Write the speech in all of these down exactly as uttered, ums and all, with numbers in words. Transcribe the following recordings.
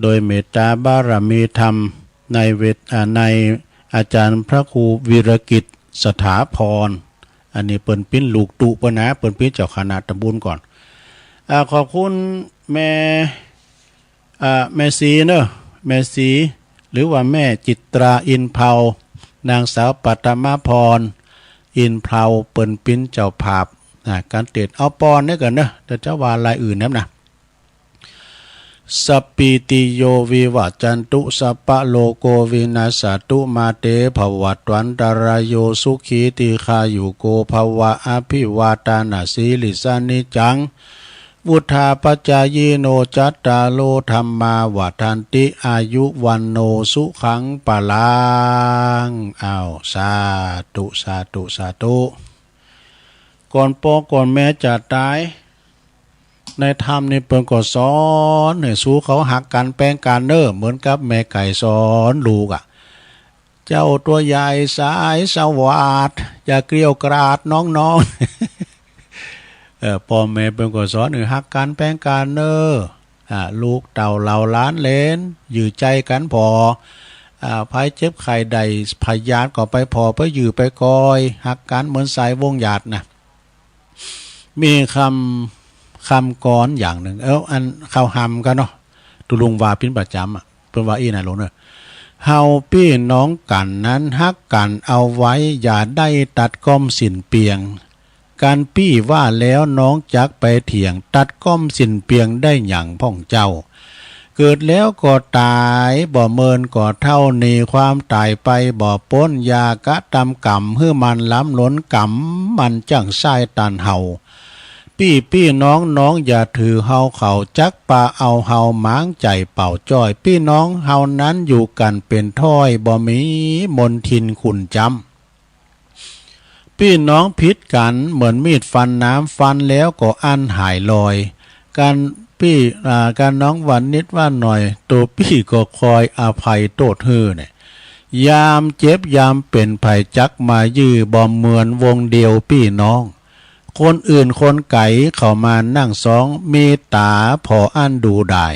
โดยเมตตาบารมีธรรมในเวท- อ่า ในอาจารย์พระครูวีรกิจสถาพร อันนี้เปิ้นปิ้นลูกตุ๊เปิ้นนะ เปิ้นปิ้นเจ้าคณะตำบลก่อน อ่า ขอบคุณแม่ อ่า แม่ศรีเนอะ แม่ศรี หรือว่าแม่จิตราอินเภา นางสาวปัตมพร อินเภา เปิ้นปิ้นเจ้าภาพ อ่า ก๋านเตศน์ เอาปอนนี้ก่อนเนอะ เดี๋ยวจะว่าลายอื่นแหมนะ Sappītiyo vivajjantu, sabbarogo vinassatu, mā te bhavatvantarāyo, sukhī dīghāyuko bhava. Abhivādanasīlissa niccaṃ vuḍḍhāpacāyino, cattāro dhammā vaḍḍhanti, āyu vaṇṇo sukhaṃ balaṃ. อ้าว สาธุ สาธุ สาธุ ก่อนป้อก่อนแม่จะต๋าย ในธรรมนี่เปิ้นก็สอนหื้อสู้เขาฮักกั๋นแป๋งกั๋นเน่อ เหมือนกับแม่ไก่สอนลูกอะ เจ้าตั๋วใหญ่สายสวาท อย่าเกรี้ยวกราดน้องๆ เออ ป้อแม่เปิ้นก็สอนหื้อฮักกั๋นแป๋งกั๋นเน่อ อ่า ลูกเต้าเหล่าหลานเหลน อยู่ใจ๋กั๋นผ่อ อ่า ใผเจ็บไข้ได้พยาธิก็ไปผ่อไปอยู่ไปกอย ฮักกั๋นเหมือนสายวงศ์ญาตินะ มีกำ กำกลอนอย่างนึ่ง เอ้า อันเข้าฮ่ำกั๋นเนาะ ตุ๊ลุงว่าเป๋นประจ๋ำอะ เปิ้นว่าอี้นะหลวงเน่อ เฮาปี้น้องกั๋นนั้นฮักกั๋นเอาไว้ อย่าได้ตัดก้อมสิ้นเปียง กั๋นปี้ว่าแล้วน้องจักไปเถียง ตัดก้อมสิ้นเปียงได้หยังพ่องเจ้า เกิดแล้วก็ต๋าย บ่เมินก็เฒ่า หนีความต๋ายไปบ่ป๊น อย่ากระตำกรรมหื้อมันล้ำล้น กรรมมันจั้งใส้ตันเฮา ปี้ปี้น้องน้องอย่าถือเฮาเขา จักปาเอาเฮาหมางใจ๋เป่าจ้อย ปี้น้องเฮานั้นอยู่กั๋นเป๋นถ้อย บ่มีมนทินขุ่นจ๊ำ ปี้น้องผิดกั๋นเหมือนมีดฟันน้ำ ฟันแล้วก็อั้นหายลอย กั๋นปี้ อ่า กั๋นน้องว่านิดว่าหน่อย ตั๋วปี้ก็คอยอภัยโต้ษหื้อเนี่ย ยามเจ็บยามเป๋นใผจักมายื้อ บ่เมินวงเดียวปี้น้อง คนอื่นคนไก๋เขามานั่งซ้อง มีต๋าผ่ออั้นดูดาย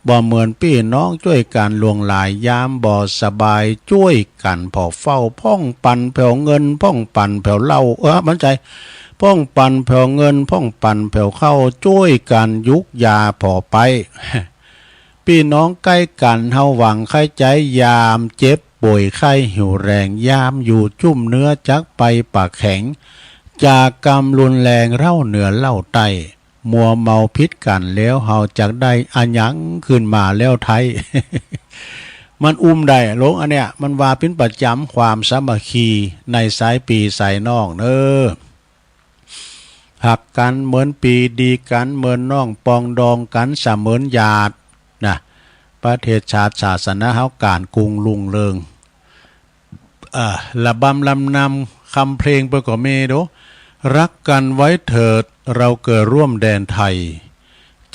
บ่เมินปี้น้องจ้วยกั๋นหลวงหลาย ยามบ่สบายจ้วยกั๋นผ่อเฝ้า พ่องปันแผวเงิน พ่องปันแผวเหล้า เออ มันใจ๋ พ่องปันแผวเงิน พ่องปันแผวข้าว จ้วยกั๋นยุกยาผ่อไป ปี้น้องใก้กั๋นเฮาหวังใค่ใจ๊ ยามเจ็บป่วยไข้หิวแรง ยามอยู่จุ้มเนื้อจักไปปากแข็ง จากกรรมรุนแรงเล่าเหนือเล่าใต้ มัวเมาผิดกั๋นแล้ว เฮาจักได้อะหยังคืนมาแล้วไท้ มันอุ้มได้หลวง อันเนี้ย มันว่าเป๋นประจ๋ำ ความสามัคคีในสายปี้สายน้องเน่อ ฮักกั๋นเหมือนปี้ ดีกั๋นเหมือนน้อง ปองดองกั๋นเสมือนญาตินะ ประเทศชาติศาสนาเฮาก๋านกุงรุ่งเรือง อ่า ระบำลำนำคำเพลงเปิ้นก็มีดู รักกันไว้เถิด เราเกิดร่วมแดนไทย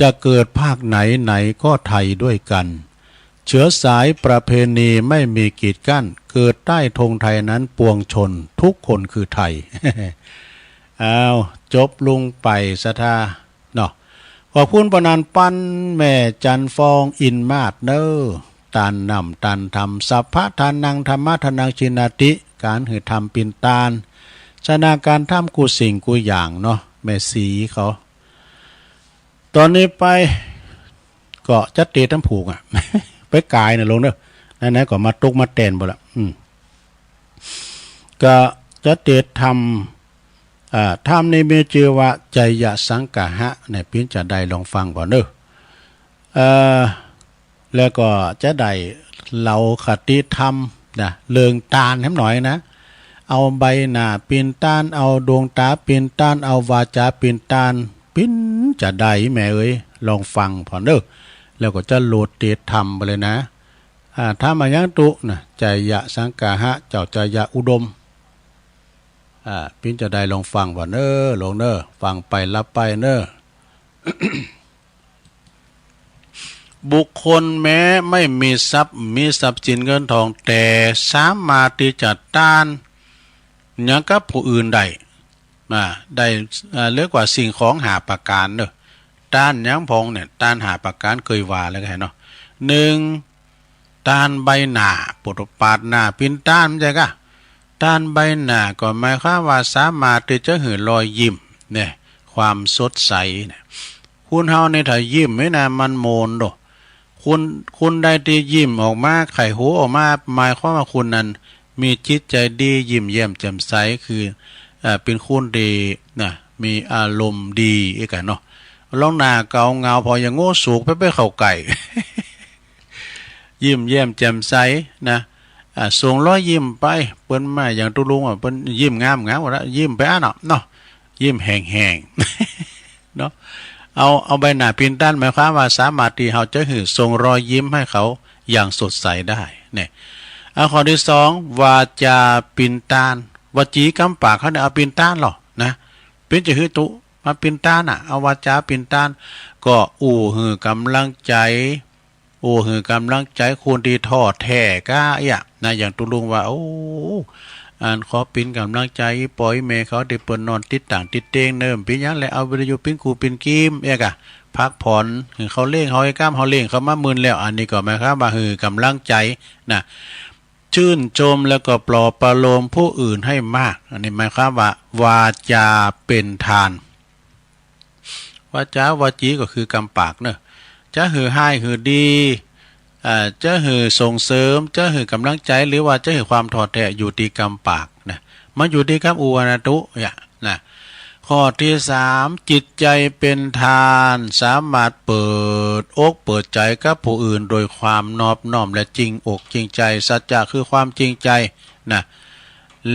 จะเกิดภาคไหนไหนก็ไทยด้วยกัน เชื้อสายประเพณีไม่มีกีดกั้น เกิดใต้ธงไทยนั้นปวงชน ทุกคนคือไทย อ้าว จบลงไปศรัทธา เนาะ ขอบคุณปะนันปันแม่จันฟองอินมาศเน่อ ต้านน้ำต้านธรรม สัพพะทานัง ธัมมะทานัง ทิฏฐินาติ ก๋านหื้อธรรมเป๋นต้าน ชนะก๋านธรรมกู้สิ่งกู้อย่างเนาะ แม่ศรีเขา ต๋อนนี้ไป ก็จะเตศน์ตำผูกอะ ไปก๋ายน่ะหลวงเน่อ ไหนๆ ก็มาตกมาแตนบ่ละ อืม ก็จะเตศน์ธรรม อ่า ธรรมนี้มีจื้อว่า ไจยสังกาหะ เนี่ย ปิ้นจะได้ลองฟังก่อนเน่อ เอ่อ แล้วก็จะได้เล่าคติธรรมนะ เรื่องต้านแหมหน่อยนะ เอาใบหน้าเป๋นต้าน เอาดวงต๋าเป๋นต้าน เอาวาจาเป๋นต้าน ปิ้นจะได้แม่เอ๋ย ลองฟังผ่อนเน่อ แล้วก็จะโลดเตศน์ธรรมไปเลยนะ อ่า ธรรมอะหยังตุ๊นะ ไจยสังกาหะ เจ้าไจยอุดม อ่า ปิ้นจะได้ลองฟังผ่อนเน่อ หลวงเน่อ ฟังไปหลับไปเน่อ บุคคลแม้ไม่มีทรัพย์ มีทรัพย์สินเงินทอง แต่สามารถตี้จะต้านหยังกับผู้อื่นได้ อ่า ได้ อ่า เรียกว่าสิ่งของห้าประก๋านเน่อ ต้านหยังพ่องเนี่ย ต้านห้าประก๋านเกยว่าแล้วกั๋นเนาะ นึ่ง ตานใบหน้า ปุถุปาทหน้าปิ้นตาน ใจ้ก่ะ ตานใบหน้าก็หมายความว่าสามารถตี้จะหื้อรอยยิ้มเนี่ย ความสดใสเนี่ย คนเฮาเนี่ยถ้ายิ้มนี่นะ มันโมนโด คน คนใดตี้ยิ้มออกมา ไข่หัวออกมา หมายความว่าคนนั้นมีจิตใจ๋ดี ยิ้มแย้มแจ่มใส คือ เอ่อ เป๋นคนตี้ นะ มีอารมณ์ดี เอ๊ะก่ะเนาะ ลองหน้าเกาเหงา ผ่ออย่างโง่สุก ไป ไปเข้าใก้ ยิ้มแย้มแจ่มใสนะ อ่า ส่งรอยยิ้มไป เปิ้นมาอย่างตุ๊ลุงอะ เปิ้นยิ้มงามๆ ว่าละ ยิ้มไปอั้นเนาะ เนาะ ยิ้มแห้งๆ เนาะ เอา เอาใบหน้าปิ้นตาน หมายความว่าสามารถตี้เฮาจะหื้อส่งรอยยิ้มหื้อเขาอย่างสดใสได้เนี่ย เอาข้อตี้สอง วาจาปิ้นตาน วจีกำปากเฮาเนี่ย เอาปิ้นตานลอนะ เป๋นจะหื้อตุ๊มาปิ้นตานน่ะ เอาวาจาปิ้นตาน ก็อู้หื้อก๋ำลังใจ๋ อู้หื้อก๋ำลังใจ๋คนตี้ท้อแท้ก้าเอี้ยนะ อย่างตุ๊ลุงว่า โอ้ อันขอเป๋นก๋ำลังใจ๋อี๋ป้ออี๋แม่เขาตี้เปิ้นนอนติดต่างติดเตียงเนิ่ม เป๋นหยังแล เอาวิทยุปิ้นกูปิ้นกิม เอ๊ะก่ะ พักผ่อน หื้อเขาเล่งเฮาไอ้ก้ำ เฮาเล่งเขามามื่นแล้ว อันนี้ก็หมายความว่าหื้อก๋ำลังใจ๋นะ ชื่นชมแล้วก็ปลอบประโลมผู้อื่นให้มาก อันนี้หมายความว่า วาจาเป๋นตาน วาจา วจี ก็คือกำปากเนาะ จะหื้อฮ้ายหื้อดี อ่า จะหื้อส่งเสริม จะหื้อก๋ำลังใจ๋ หรือว่าจะหื้อความท้อแท้ อยู่ตี้กำปากนะ มันอยู่ตี้กำอู้อะนะตุ๊ เนี่ยนะ ข้อตี้สาม จิตใจ๋เป๋นตาน สามารถเปิดอกเปิดใจ๋กับผู้อื่นโดยความนอบน้อมและจริงอกจริงใจ๋ สัจจะคือความจริงใจ๋นะ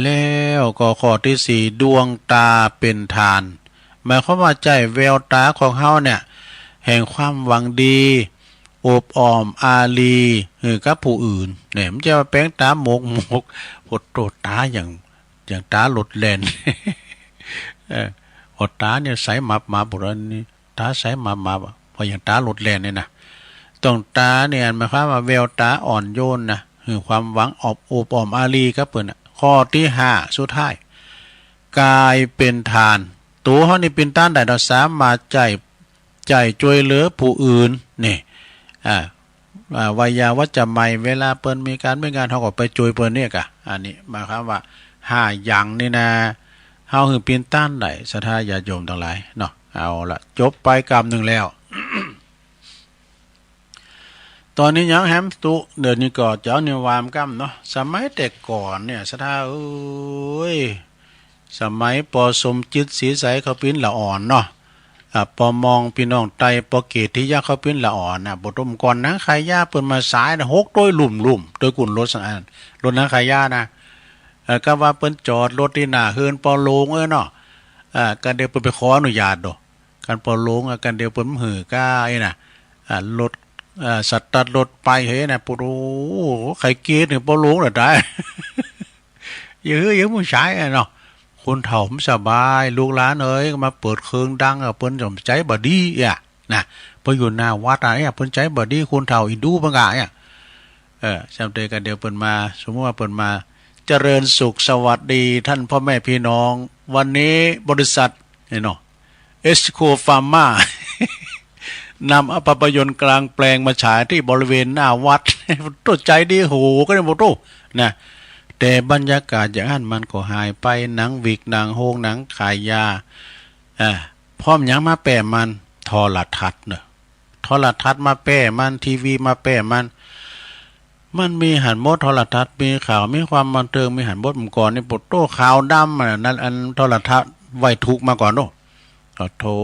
แล้วก็ข้อตี้สี่ ดวงต๋าเป๋นตาน หมายความว่าใจ๊แววต๋าของเฮาเนี่ย แห่งความหวังดี โอบอ้อมอารี หื้อกับผู้อื่นเนี่ย มันจะมาแป๋งต๋าหมกหมก โอ้โต ต๋าอย่าง อย่างต๋ารถแล่น เออ โอ้ ต๋าเนี่ยใสหมับหมับ โอ้ อันนี้ต๋าใสหมับหมับอะ เพราะอย่างต๋ารถแล่นเนี่ยนะ ต้องต๋าเนี่ยหมายความว่าแววต๋าอ่อนโยนนะ หื้อความหวัง อบ โอบอ้อมอารีกับเปิ้นน่ะ ข้อตี้ห้า สุดท้าย ก๋ายเป๋นตาน ตั๋วเฮานี่เป๋นตานได้ เฮาสามารถใจ๊ ใจ๊จ้วยเหลือผู้อื่นนี่ อ่า อ่า วายาวัจจะไมย เวลาเปิ้นมีก๋านมีงาน เฮาก็ไปจ้วยเปิ้นเนี่ยก่ะ อันนี้หมายความว่าห้าอย่างนี่นะ เฮาหื้อเป๋นตานได้ ศรัทธาญาติโยมตังหลายเนาะ เอาละ จบไปกำนึ่งแล้ว ต๋อนนี้ยังแหมตุ๊ เดี๋ยวนี้ก็จะเอานิวามกำเนาะ สมัยแต่ก่อนเนี่ย ศรัทธาเอ๋ย สมัยปอสมจิต ศรีใส เขาปิ้นละอ่อนเนาะ อ่า ปอมองปี้น้องไต ปอเกตติยะ เขาปิ้นละอ่อนน่ะ บ่ต้มก่อนหนังขายยาเปิ้นมาสายน่ะ หกตวยลุ่มๆ ตวยกุ่นรถสังอัน รถหนังขายยานะ เอ่อ ก็ว่าเปิ้นจอดรถตี้หน้าเฮือนปอหลวงเอ้ยเนาะ อ่า ก็เดี๋ยวเปิ้นไปขออนุญาตโด กันปอหลวงอะ กันเดี๋ยวเปิ้นหื้อก้าไอ้น่ะ อ่า รถ อ่า สตาร์ทรถไปเฮ้ยน่ะ โอ้โห ใค่เกตเนี่ยปอหลวงน่ะต๋าย อย่าหื้อ อย่าหื้อผู้ชายอะเนาะ คนเฒ่ามันสบาย ลูกหลานเอ๋ย มาเปิดเครื่องดังอะ เปิ้นสมใจ๋บ่ดีอะนะ เปิ้นอยู่หน้าวัดอะ เอ๊ะ เปิ้นใจ๋บ่ดี คนเฒ่าอีดูเปิ้นกะเนี่ย เออ จำเตยกันเดี๋ยวเปิ้นมา สมมุติว่าเปิ้นมา เจริญสุขสวัสดีท่านพ่อแม่พี่น้อง วันนี้บริษัทเนี่ยเนาะ เอสโคฟาร์มา นำเอาภาพยนตร์กลางแปลงมาฉายที่บริเวณหน้าวัด โตใจ๋ดีโห ก็ได้บ่โตนะ แต่บรรยากาศอย่างอั้นมันก็หายไป หนังวิก หนังโฮง หนังขายยา อ่า พร้อมหยังมาแป้มัน โทรทัศน์เนาะ โทรทัศน์มาแป้มัน ทีวีมาแป้มัน มันมีหั้นหมด โทรทัศน์มีข่าว มีความบันเทิง มีหั้นหมด เมื่อก่อนนี่ โอ้โต ขาวดำอะ นั่น อันโทรทัศน์ไว้ทุกข์มาก่อนโน้ โอ้โธ่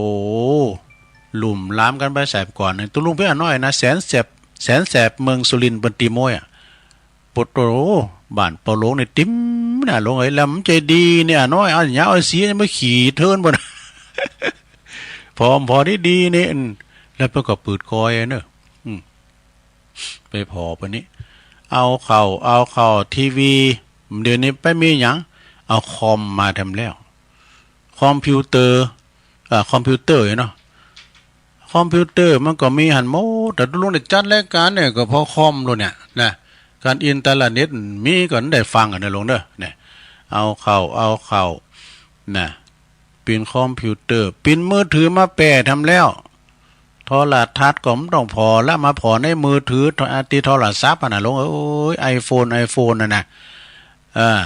ลุ่มลามกันไปแสบก่อนนี่ ตุ๊ลุงเปียน้อยนะ แสนแสบ แสนแสบเมืองสุรินทร์เปิ้นตีโม้ยอะ โอ้โธ่ บ้านปอหลวงนี่ติ่มนะหลวงเอ๋ย แล้วมันใจ๋ดีเนี่ยน้อย เอาหยังเอาสีมาขี่เทินบ่นะ ผอมพอดีๆ นี่ อืม แล้วเปิ้นก็ปืดกอยเนาะ อืม ไปผ่อเปิ้นนี่ เอาเข้า เอาเข้าทีวี เดี๋ยวนี้ไปมีหยัง เอาคอมมาแถมแล้ว คอมพิวเตอร์ อ่า คอมพิวเตอร์เนาะ คอมพิวเตอร์มันก็มีหั้นหมด แต่ตุ๊ลุงได้จัดรายก๋านเนี่ยก็เพราะคอมโลดเนี่ยนะ ก๋านอินเทอร์เน็ตมีก็ได้ฟังกั๋นนะหลวงเด้อ เนี่ย เอาเข้า เอาเข้า นะ ปิ้นคอมพิวเตอร์ ปิ้นมือถือมาแป้แถมแล้ว โท ทรทัศน์ก็บ่ต้องผ่อแล้ว มาผ่อในมือถือ ตี้โทรศัพท์อะนะหลวงเอ๋ย ไอโฟน ไอโฟน น่ะนะ เออ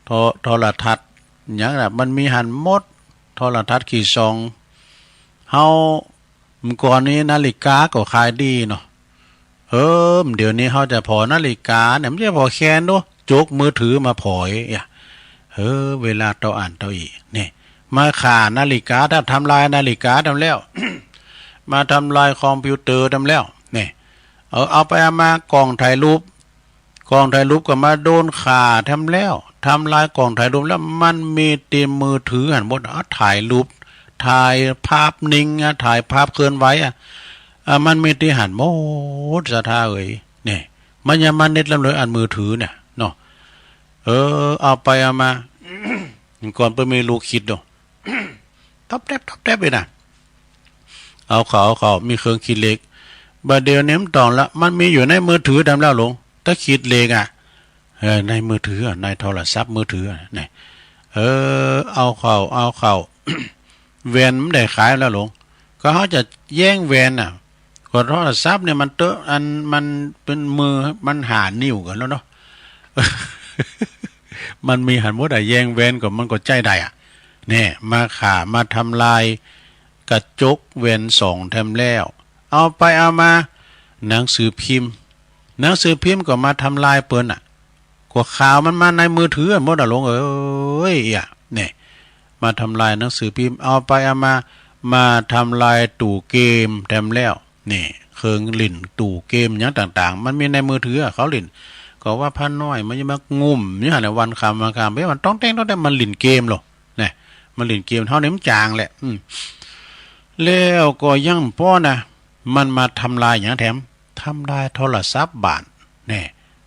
โท- โทรทัศน์หยังน่ะ มันมีหั้นหมด โทรทัศน์กี่ซอง เฮา เมื่อก่อนนี้นาฬิกาก็ขายดีเนาะ เออ เดี๋ยวนี้เฮาจะผ่อนาฬิกาเนี่ย มันจะผ่อแคนดู จกมือถือมาผ่อเอีย เออ เวลาเต้าอั้นเต้าอี้ นี่ มาฆ่านาฬิกา ถ้าทำลายนาฬิกาทำแล้ว มาทำลายคอมพิวเตอร์ทำแล้ว นี่ เออ เอาไปเอามา กล้องถ่ายรูป กล้องถ่ายรูปก็มาโดนฆ่าแถมแล้ว ทำลายกล้องถ่ายรูปแล้ว มันมีตี้มือถือหั้นหมด เอาถ่ายรูป ถ่ายภาพนิ่งอะ ถ่ายภาพเคลื่อนไหวอะ อ่ะ มันมีตี้หั้นหมด ศรัทธาเอ๋ย นี่ มันยังมาเน็ตลำเลยอันมือถือเนี่ยเนาะ เออ เอาไปเอามา ก่อนเปิ้นมีลูกคิดเนาะ ต๊อบแต๊บต๊อบแต๊บเลยนะ เอาเข้า เอาเข้า มีเครื่องคิดเลข บ่าเดี่ยวนี้มันต้องละ มันมีอยู่ในมือถือแถมแล้วหลวง ถ้าคิดเลขอะ เออ ในมือถืออะ ในโทรศัพท์มือถืออะ นี่ เออ เอาเข้า เอาเข้า แว่นมันได้ขายแล้วหลวง ก็เฮาจะแย่งแว่นน่ะ ก็โทรศัพท์เนี่ยมันเต๊อะ อันมันเป๋นมือ มันห้านิ้วกั๋นแล้วเนาะ มันมีหั้นหมดอะ แย่งแว่นก็มันก็ใจ๊ได้อะ เนี่ย มาฆ่า มาทำลายกระจกแว่นส่องแถมแล้ว เอาไปเอามา หนังสือพิมพ์ หนังสือพิมพ์ก็มาทำลายเปิ้นน่ะ ก็ข่าวมันมาในมือถือหมดอะหลวงเอ๋ย เอี้ย เนี่ย มาทำลายหนังสือพิมพ์ เอาไปเอามา มาทำลายตู้เกมแถมแล้ว นี่ เครื่องเล่นตู้เกมหยังต่างๆ มันมีในมือถืออะ เขาเล่น ก็ว่าพระน้อย มันยังมางุ่มอยู่หั้นแหละ วันค่ำวันค่ำ เอ๊ะ มันต้องแต่งต้องแต่ง มันเล่นเกมเหรอ เนี่ย มันเล่นเกม เฮานี่มันจ๋างแหละ อืม แล้วก็ยังบ่พอนะ มันมาทำลายหยังแถม ทำลายโทรศัพท์บ้าน แน่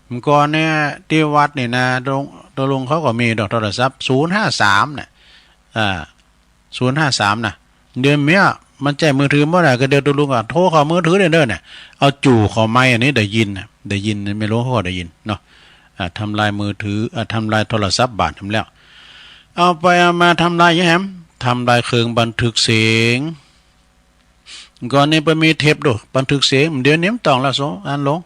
เมื่อก่อนเนี่ย ตี้วัดนี่นะ ตกลง ตกลงเขาก็มีดอกโทรศัพท์ ศูนย์ห้าสาม น่ะ อ่า ศูนย์ห้าสาม น่ะ เดี๋ยวเนี้ยมันใจ๊มือถือบ่ได้ ก็เดี๋ยวตกลงก็โทรเข้ามือถือเด้อเนี่ย เอาจู่เข้าไมค์อันนี้ได้ยินน่ะ ได้ยิน แม่หลวงเขาก็ได้ยินเนาะ อ่า ทำลายมือถือ อ่า ทำลายโทรศัพท์บ้านแถมแล้ว เอาไปเอามาทำลายหยังแถม ทำลายเครื่องบันทึกเสียง ก่อนนี้เปิ้นมีเทปดู บันทึกเสียง เดี๋ยวนี้มันต้องละ สองอันหลวง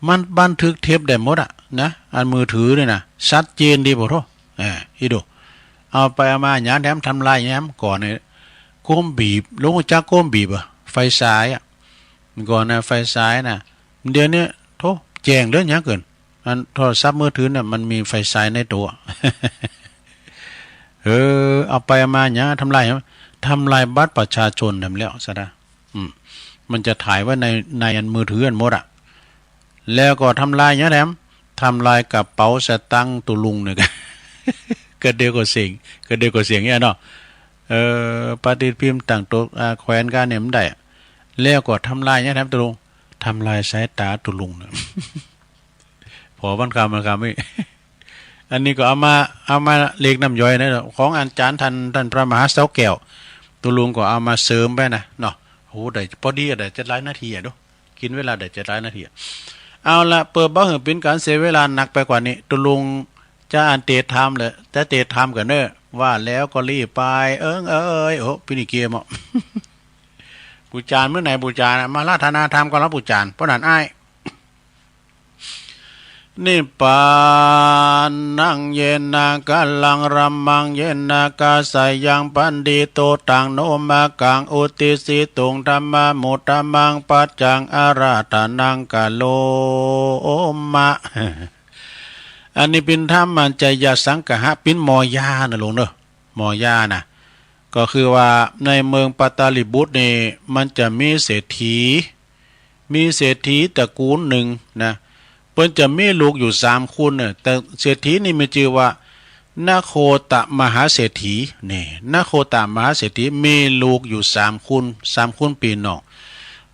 มันบันทึกเทปได้หมดอะนะ อันมือถือนี่นะ ชัดเจนดีโพดโธ่ เออ อีดู เอาไปเอามาหยังแถม ทำลายหยังแถม ก่อนเนี่ย โกมบีบ หลวงจักโกมบีบอะ ไฟฉายอะ ก่อนนะ ไฟฉายนะ เดี๋ยวนี้ โธ่ แจ้งเหลือหยังเกิน อันโทรศัพท์มือถือน่ะ มันมีไฟฉายในตั๋ว เออ เอาไปเอามาหยัง ทำลายหยัง ทำลายบัตรประชาชนแถมแล้ว ศรัทธา อืม มันจะถ่ายไว้ใน ในอันมือถืออันหมดอะ แล้วก็ทำลายหยังแถม ทำลายกระเป๋าสตางค์ตุ๊ลุงเนี่ย กะเดียวก็เสี้ยง กะเดียวก็เสี้ยงเนี่ยเนาะ เออ ปฏิทินพิมพ์ต่างตั๋ว อ่า แขวนกั๋นเนี่ยมันได้อะ แล้วก็ทำลายหยังแถมตุ๊ลุง ทำลายสายต๋าตุ๊ลุงเนี่ย ผ่อวันค่ำวันค่ำอี้ อันนี้ก็เอามา เอามาเลขน้ำย่อยนะ ของอาจ๋ารย์ท่าน ท่านพระมหาเสาแก้ว ตุ๊ลุงก็เอามาเสริมไปนะเนาะ โห ได้ พอดีอะ ได้เจ็ดหลายนาทีอะ ดู กิ๋นเวลาได้เจ็ดหลายนาทีอะ เอาละ เปื้อบ่หื้อเป๋นก๋านเสียเวลานักไปกว่านี้ ตุ๊ลุงจะอันเตรียมถามเลย จะเตรียมถามกั๋นเน่อ ว่าแล้วก็รีบไป เอิงเอ๋ย โอ้ ปี้นี่เกมอ่ะ ปู่จ๋ารย์ เมื่อไหร่ปู่จ๋ารย์อะ มาอาราธนาธรรมก่อนละปู่จ๋ารย์ ป้อหนานอ้าย นิพพานัง เยนะ กะลัง รัมมัง เยนะ กะสะยัง ปันดิโต ตัง โน มะกัง อุตติสสิตุง ธัมมานุตตะมัง ปัจจัง อาราธนัง กะโรมะ อันนี้เป๋นธรรมะ จายสังคหะ เป๋นหมอยานะหลวงเน่อ หมอยานะ ก็คือว่าในเมืองปาตาลีบุตรนี่ มันจะมีเศรษฐี มีเศรษฐีตระกูลนึ่งนะ เปิ้นจะมีลูกอยู่สามคนเนี่ย แต่เศรษฐีนี่มีจื้อว่า นโคตมหาเศรษฐี นี่ นโคตมหาเศรษฐีมีลูกอยู่สามคน สามคนปี้น้อง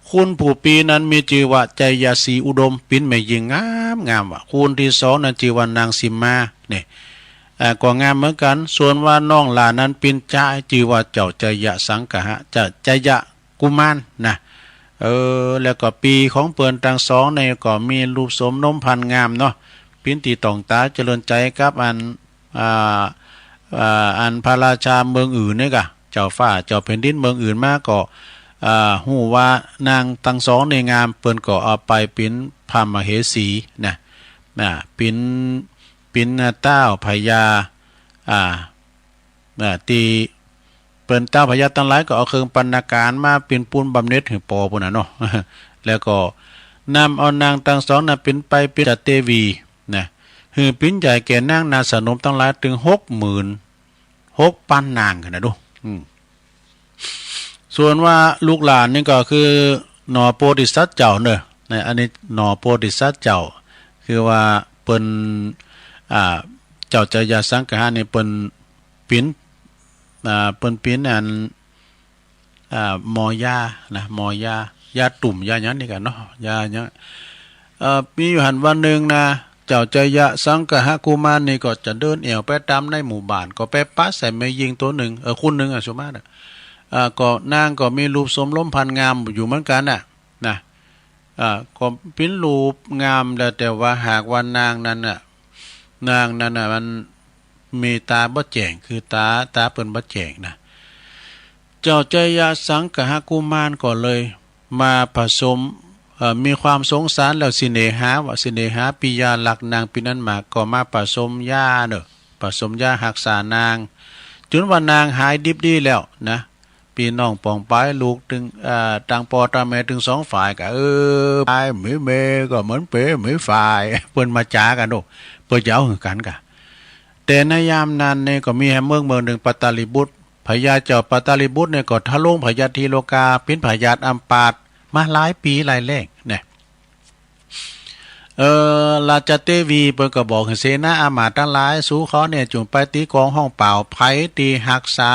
คนผู้ปี้นั้นมีจื้อว่า จายศรีอุดม เป๋นแม่ญิงงามงามว่ะ คนตี้สองนั้นจื้อว่านางสีมา นี่ อ่า ก็งามเหมือนกั๋น ส่วนว่าน้องหลานนั้นเป๋นจาย จื้อว่าเจ้าจายสังคหะ เจ้าจายกุมารนะ เออ แล้วก็ปี้ของเปิ้นตังสองนี่ก็มีรูปโสมนมพรรณงามเนาะ เป๋นตี้ต้องต๋าเจริญใจ๋กับอัน อ่า อ่า อันพระราชาเมืองอื่นนี่ก่ะ เจ้าฟ้าเจ้าแผ่นดินเมืองอื่นมาก็ อ่า ฮู้ว่านางตังสองนี่งาม เปิ้นก็เอาไปเป๋นพระมเหสีนะ นะ เป๋น เป๋นต้าวพญา อ่า อ่า ตี้เปิ้นต้าวพญาตังหลายก็เอาเครื่องบรรณาการมาเป๋นปูนบำเหน็จหื้อปอปู้นน่ะเนาะ แล้วก็นำเอานางตังสองนั้นเป๋นไปเป๋นจาเตวีนะ หื้อเป๋นใหญ่แก่นางนาสนมตังหลายเถิงหกหมื่นหกปันนางหั้นนะดู อืม ส่วนว่าลูกหลานนี่ก็คือหน่อโพธิสัตว์เจ้าเนาะ นะ อันนี้หน่อโพธิสัตว์เจ้า คือว่าเปิ้น อ่า เจ้าจายาสังคหะนี่เปิ้นเป๋น อ่า เปิ้นเป๋นอัน อ่า หมอยานะ หมอยา ยาตุ่ม ยาหยังนี่กั๋นเนาะ ยาหยัง เอ่อ มีอยู่หั้นวันนึ่งนะ เจ้าจายาสังคหะกุมารนี่ก็จะเดินแอ่วไปต๋ามในหมู่บ้าน ก็ไปปะใส่แม่ญิงตั๋วนึ่ง เออ คนนึ่งอะ ส่วนมากอะ อ่า ก็นางก็มีรูปโสมลมพรรณงามอยู่เหมือนกั๋นน่ะ นะ อ่า ก็เป๋นรูปงามแล้ว แต่ว่าหากว่านางนั้นน่ะ นางนั้นน่ะ มันมีต๋าบ่แจ้ง คือต๋า ต๋าเปิ้นบ่แจ้งนะ เจ้าจายาสังคหะกุมารก็เลยมาผสม เอ่อ มีความสงสารแล้ว เสน่หา ว่าเสน่หาปิยา ฮักนางเป๋นอันมาก ก็มาผสมยาเนาะ ผสมยาฮักษานาง จ๋นว่านางหายดิบดีแล้วนะ ปี้น้องป๋องป๋าย ลูกตึง เอ่อ ตังป้อตังแม่ตึงสองฝ่ายก็ เออ ป๋าย มีแม่ก็เหมือนเป๋ มีฝ่าย เปิ้นมาจ๋ากั๋นโอ้ เปิ้นจะเอาหื้อกั๋นก่ะ แต่ในยามนั้นนี่ก็มีแหมเมืองเมืองนึ่ง ปัตตาลีบุตร พญาเจ้าปัตตาลีบุตรนี่ก็ทรงพยาธิโรคา เป๋นพยาธิอัมพาตมาหลายปี๋หลายแล้งนะ เอ่อ ราชเตวีเปิ้นก็บอกหื้อเสนาอามาตย์ตังหลาย สูเขาเนี่ยจุ่งไปตี๋กองฮ้องเป่า ใผตี้ฮักษา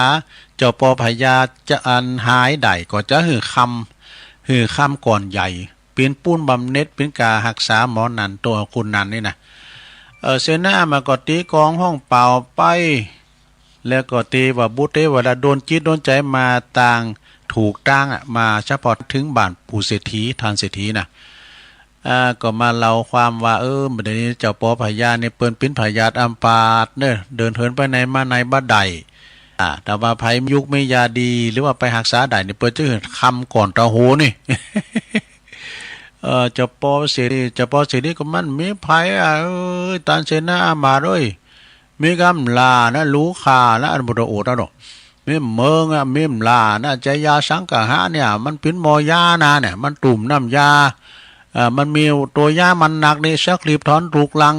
เจ้าป้อพญาจะอันหายได้ ก็จะหื้อคำ หื้อคำก้อนใหญ่ เป๋นปูนบำเหน็จ เป๋นก๋าฮักษาหมอนั้น ตั๋วคนนั้นนี่นะ เอ่อ เสนาอามาตย์ก็ตี๋กองฮ้องเป่าไป แล้วก็เตวบุตรเตวดาดลจิตดลใจ๋มาตางถูกตางอะ มาเฉพาะเถิงบ้านปู่เศรษฐี ท่านเศรษฐีน่ะ อ่า ก็มาเล่าความว่า เออ บัดนี้เจ้าป้อพญานี่เปิ้นเป๋นพยาธิอัมพาตเนาะ เดินเหินไปไหนมาไหนบ่ได้ อ่า แต่ว่าใผมียูกมียาดี หรือว่าไปฮักษาได้นี่ เปิ้นจะหื้อคำก้อนเต้าโหนี่ เอ่อ เจ้าป้อเศรษฐี เจ้าป้อเศรษฐีก็ มันมีใผอะ เอ้ย ต้านเสนาอามาตย์เอ้ย มีก้าหล้านะ ลูกข้านะ อันบ่ได้โอษเอาดอก มีเมิงอะ มีหล้านะ จายาสังคหะเนี่ย มันเป๋นหมอยานะเนี่ย มันตุ่มน้ำยา เอ่อ มันมีตัวยามันนักนี่ สักรีบถอนถูกลัง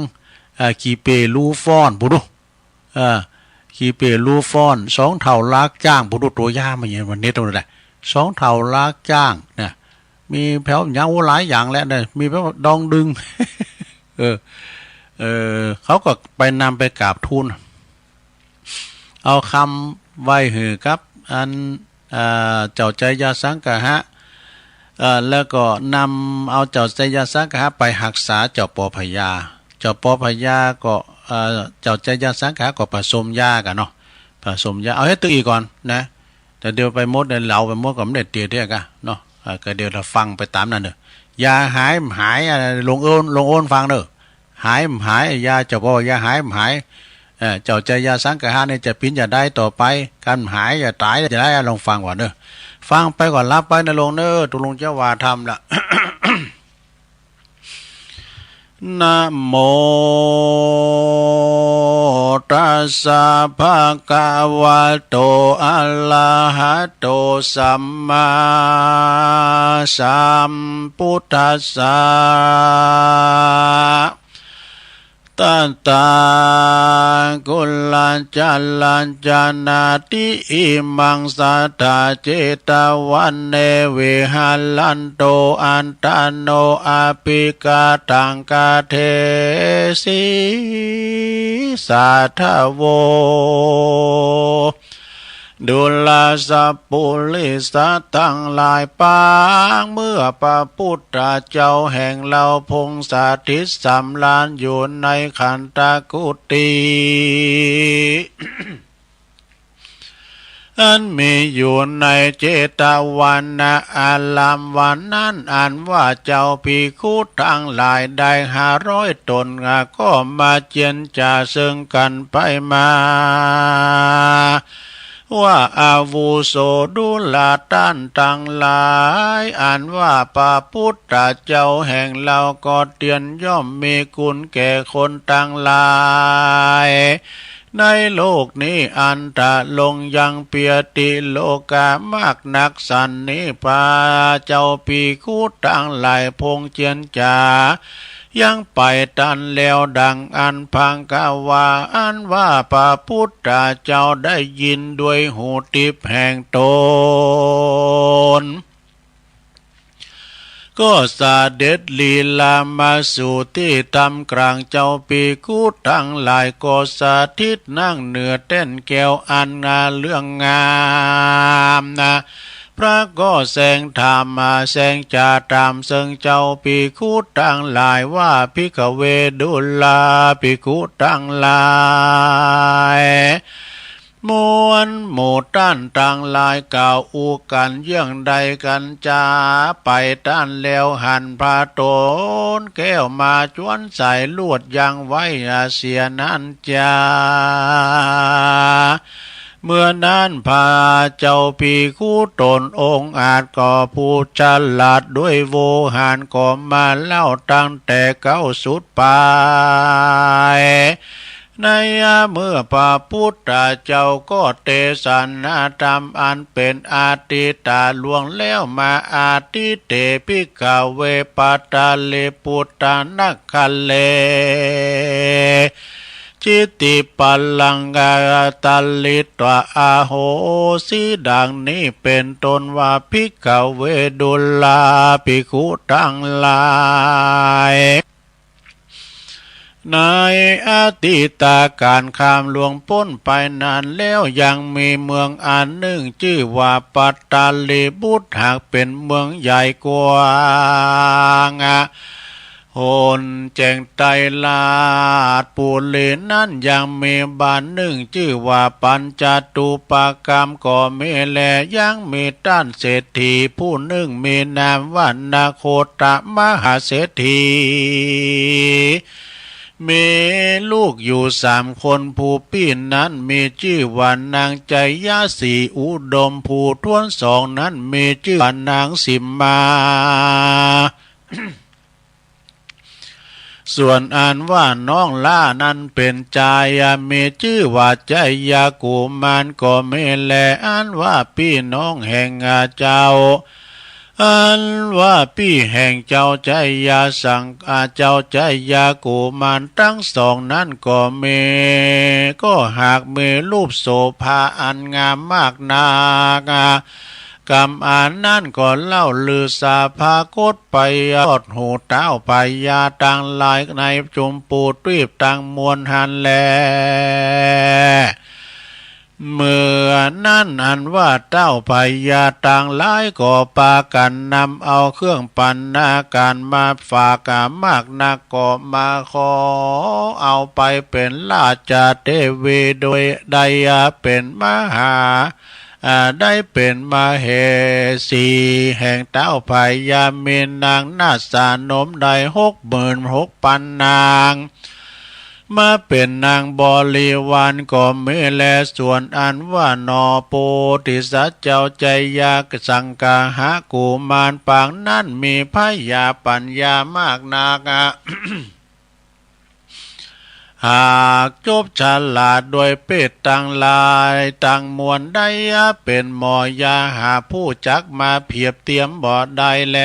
เอ่อ ขี้เป้ลูฟ้อน ปู้ดู เออ ขี้เป้ลูฟ้อน สองเถ้าลากจ้าง ปู้ดู ตัวยามันหยัง มันเน็ดเอาแหละ สองเถ้าลากจ้างนะ มีแผวหยัง โอ้ หลายอย่างแหละนะ มีแผวดองดึง เออ เออ เขาก็ไปนำไปกราบทูล เอาคำไหว้หื้อกับอัน เอ่อ เจ้าจายาสังคหะ เอ่อ แล้วก็นำเอาเจ้าจายาสังคหะไปฮักษาเจ้าป้อพญา เจ้าป้อพญาก็ เอ่อ เจ้าจายาสังคหะก็ผสมยากั๋นเนาะ ผสมยา เอาหื้อตึกอีกก่อนนะ แต่เดี๋ยวไปหมดเนี่ย เล่าไปหมดก็บ่ได้เตียเตี้ยกั๋นเนาะ เอ่อ ก็เดี๋ยวเฮาฟังไปต๋ามนั้นเนาะ ยาหายบ่หาย อ่า ลองโอน ลองโอนฟังเนาะ หายบ่หาย ยาเจ้าป้อ ยาหายบ่หาย เอ่อ เจ้าจายาสังคหะนี่จะเป๋นจะใดต่อไป กันบ่หายจะต๋ายจะใด ลองฟังก่อนเนาะ ฟังไปก่อนหลับไปนะลงเนาะ ตุ๊ลุงจะว่าธรรมละ นะโมตัสสะ ภะคะวะโต อะระหะโต สัมมาสัมพุทธัสสะ ตะถาคุละจะละจะนาติ อิมัง สัตถา เจตะวะเน วิหะรันตุ อัตตะโน อะภิกขัตถัง กะเทสิ สาธะโว ดูราสะปุริสะตังหลาย ปางเมื่อพระพุทธเจ้าแห่งเฮาพงศ์ สถิตสำราญอยู่ในขันธกุฏิ อันมีอยู่ในเจตะวนะอารามวันนั้น อันว่าเจ้าภิกขุตังหลายได้ห้าร้อยต๋น ก็มาเจียรจ๋าเซิ่งกั๋นไปมา ว่าอาวุโสดูราต้านตังหลาย อันว่าพระปุทธเจ้าแห่งเฮาก็เตียนย่อมมีคุณแก่คนตังหลาย ในโลกนี้อันตรงยังเปียติโลกามากนักสันนี้ พระเจ้าภิกขุตังหลายพงเจียรจ๋า ยังไปตันแล้วดังอั้น พังกะวา อันว่าพระปุทธเจ้าได้ยินด้วยหูทิพย์แห่งตน ก็เสด็จลีลามาสู่ตี้ถ้ำกลาง เจ้าภิกขุตังหลายก็สถิตนั่งเหนือแต้นแก้วอันงาเรื่องงามนา พระก็แสดงธรรมมาแสดงจาตามเซิง เจ้าภิกขุตังหลายว่า ภิกขเว ดูราภิกขุตังหลาย มวลหมู่ต้านตังหลายกล่าวอู้กั๋นเยื่องใดกั๋นจา ไปตันแล้วหันพระโตนแก้วมาจวนสายลวดยังไว้เสียนั้นจา เมื่อนั้นพระเจ้าภิกขุตนองอาจก็ผู้ฉลาดด้วยโวหารก็มาเล่าตั้งแต่เก๊าสุดปาย ในเมื่อพระปุทธเจ้าก็เตสนาธรรมอันเป๋นอาทิตย์ล่วงแล้วมา อาทิตย์ เต ภิกขเว ปัตตลีปุตตนคร จิตติปลังกาตลิตวา อโหสิ ดังนี้เป๋นต้นว่า ภิกขเว ดูราภิกขุตังหลาย ในอดีตกาลข้ามล่วงป๊นไปนานแล้ว ยังมีเมืองอันนึ่งจื้อว่าปัตตลีบุตร หากเป๋นเมืองใหญ่กว้าง หนแจ้งไตรลาชปุรีนั้น ยังมีบ้านนึ่งจื้อว่าปัญจตุปกรรมก็มีแล ยังมีต้านเศรษฐีผู้นึ่งมีนามว่านโคตมหาเศรษฐี มีลูกอยู่สามคน ผู้ปี้นั้นมีจื้อว่านางไชยศรีอุดม ผู้ถ้วนสองนั้นมีจื้อว่านางสิมมา ส่วนอันว่าน้องหล้านั้นเป๋นจาย มีจื้อว่าไชยกุมารก็มีแล อันว่าปี้น้องแห่งเจ้า อันว่าปี้แห่งเจ้าไชยสัง อ่า เจ้าไชยกุมารตังสองนั้นก็มี ก็หากมีรูปโสภาอันงามมากนัก กำอันนั้นก็เล่าลือสาพากฏไปฮอดหูท้าวพญาตังหลายในจุมพูทวีปตังมวลหั้นแล เมื่อนั้นอันว่าท้าวพญาตังหลายก็ปากั๋นนำเอาเครื่องบรรณาการมาฝากมากนัก ก็มาขอเอาไปเป๋นราชเทวี โดยได้เป๋นมหา อ่า ได้เป๋นมเหสีแห่งท้าวพญา มีนางนาฏสนมได้หกหมื่นหกปันนาง มาเป๋นนางบริวารก็มีแล ส่วนอันว่าหนอโพธิสัตว์เจ้าไชยสังคหกุมารปางนั้นมีผญาปั๋ญญามากนัก หากจบฉลาดด้วยเพศตังหลายตังมวลได้ เป๋นหมอยาหาผู้จักมาเผียบเตียมบ่ได้แล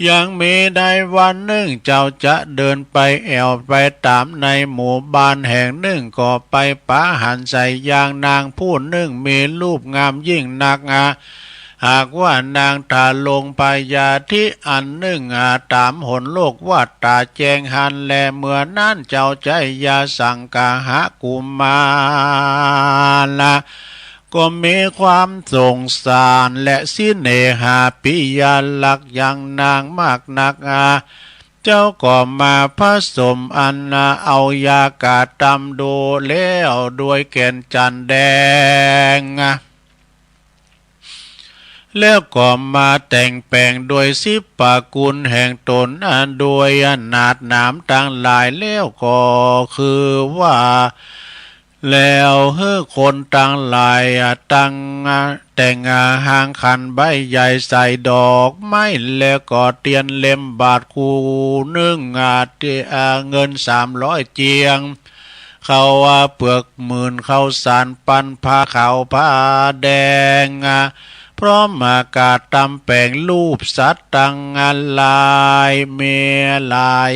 ยังมีได้วันนึ่งเจ้าจะเดินไปแอ่วไปต๋ามในหมู่บ้านแห่งนึ่ง ก็ไปปะหันใส่ยางนางผู้นึ่งมีรูปงามยิ่งนัก หากว่านางทารงพยาธิอันนึ่ง ต๋ามหนโลกว่าต๋าแจ้งหั้นแล เมื่อนั้นเจ้าไชยสังคหกุมารก็มีความสงสารและเสน่หาปิยลักษณ์ยังนางมากนัก เจ้าก็มาผสมอันเอายากาตำดูแล้วด้วยแก่นจันทน์แดง แล้วก็มาแต่งแป๋งโดยศิลปะกุลแห่งต๋น โดยนาฏหนามตังหลาย แล้วก็คือว่า แล้วหื้อคนตังหลาย อ่า ตัง อ่า แต่ง อ่า หางขันใบใหญ่ใส่ดอกไม้ แล้วก็เตียนเล่มบาทคู่นึ่ง อ่า เตีย อ่า เงินสามร้อยเจียง ข้าว อ่า เปลือกหมื่น ข้าวสารปัน ผ้าขาวผ้าแดง อ่า พร้อม อ่า กาดตำแป๋งรูปสัตว์ตังหลาย มีหลาย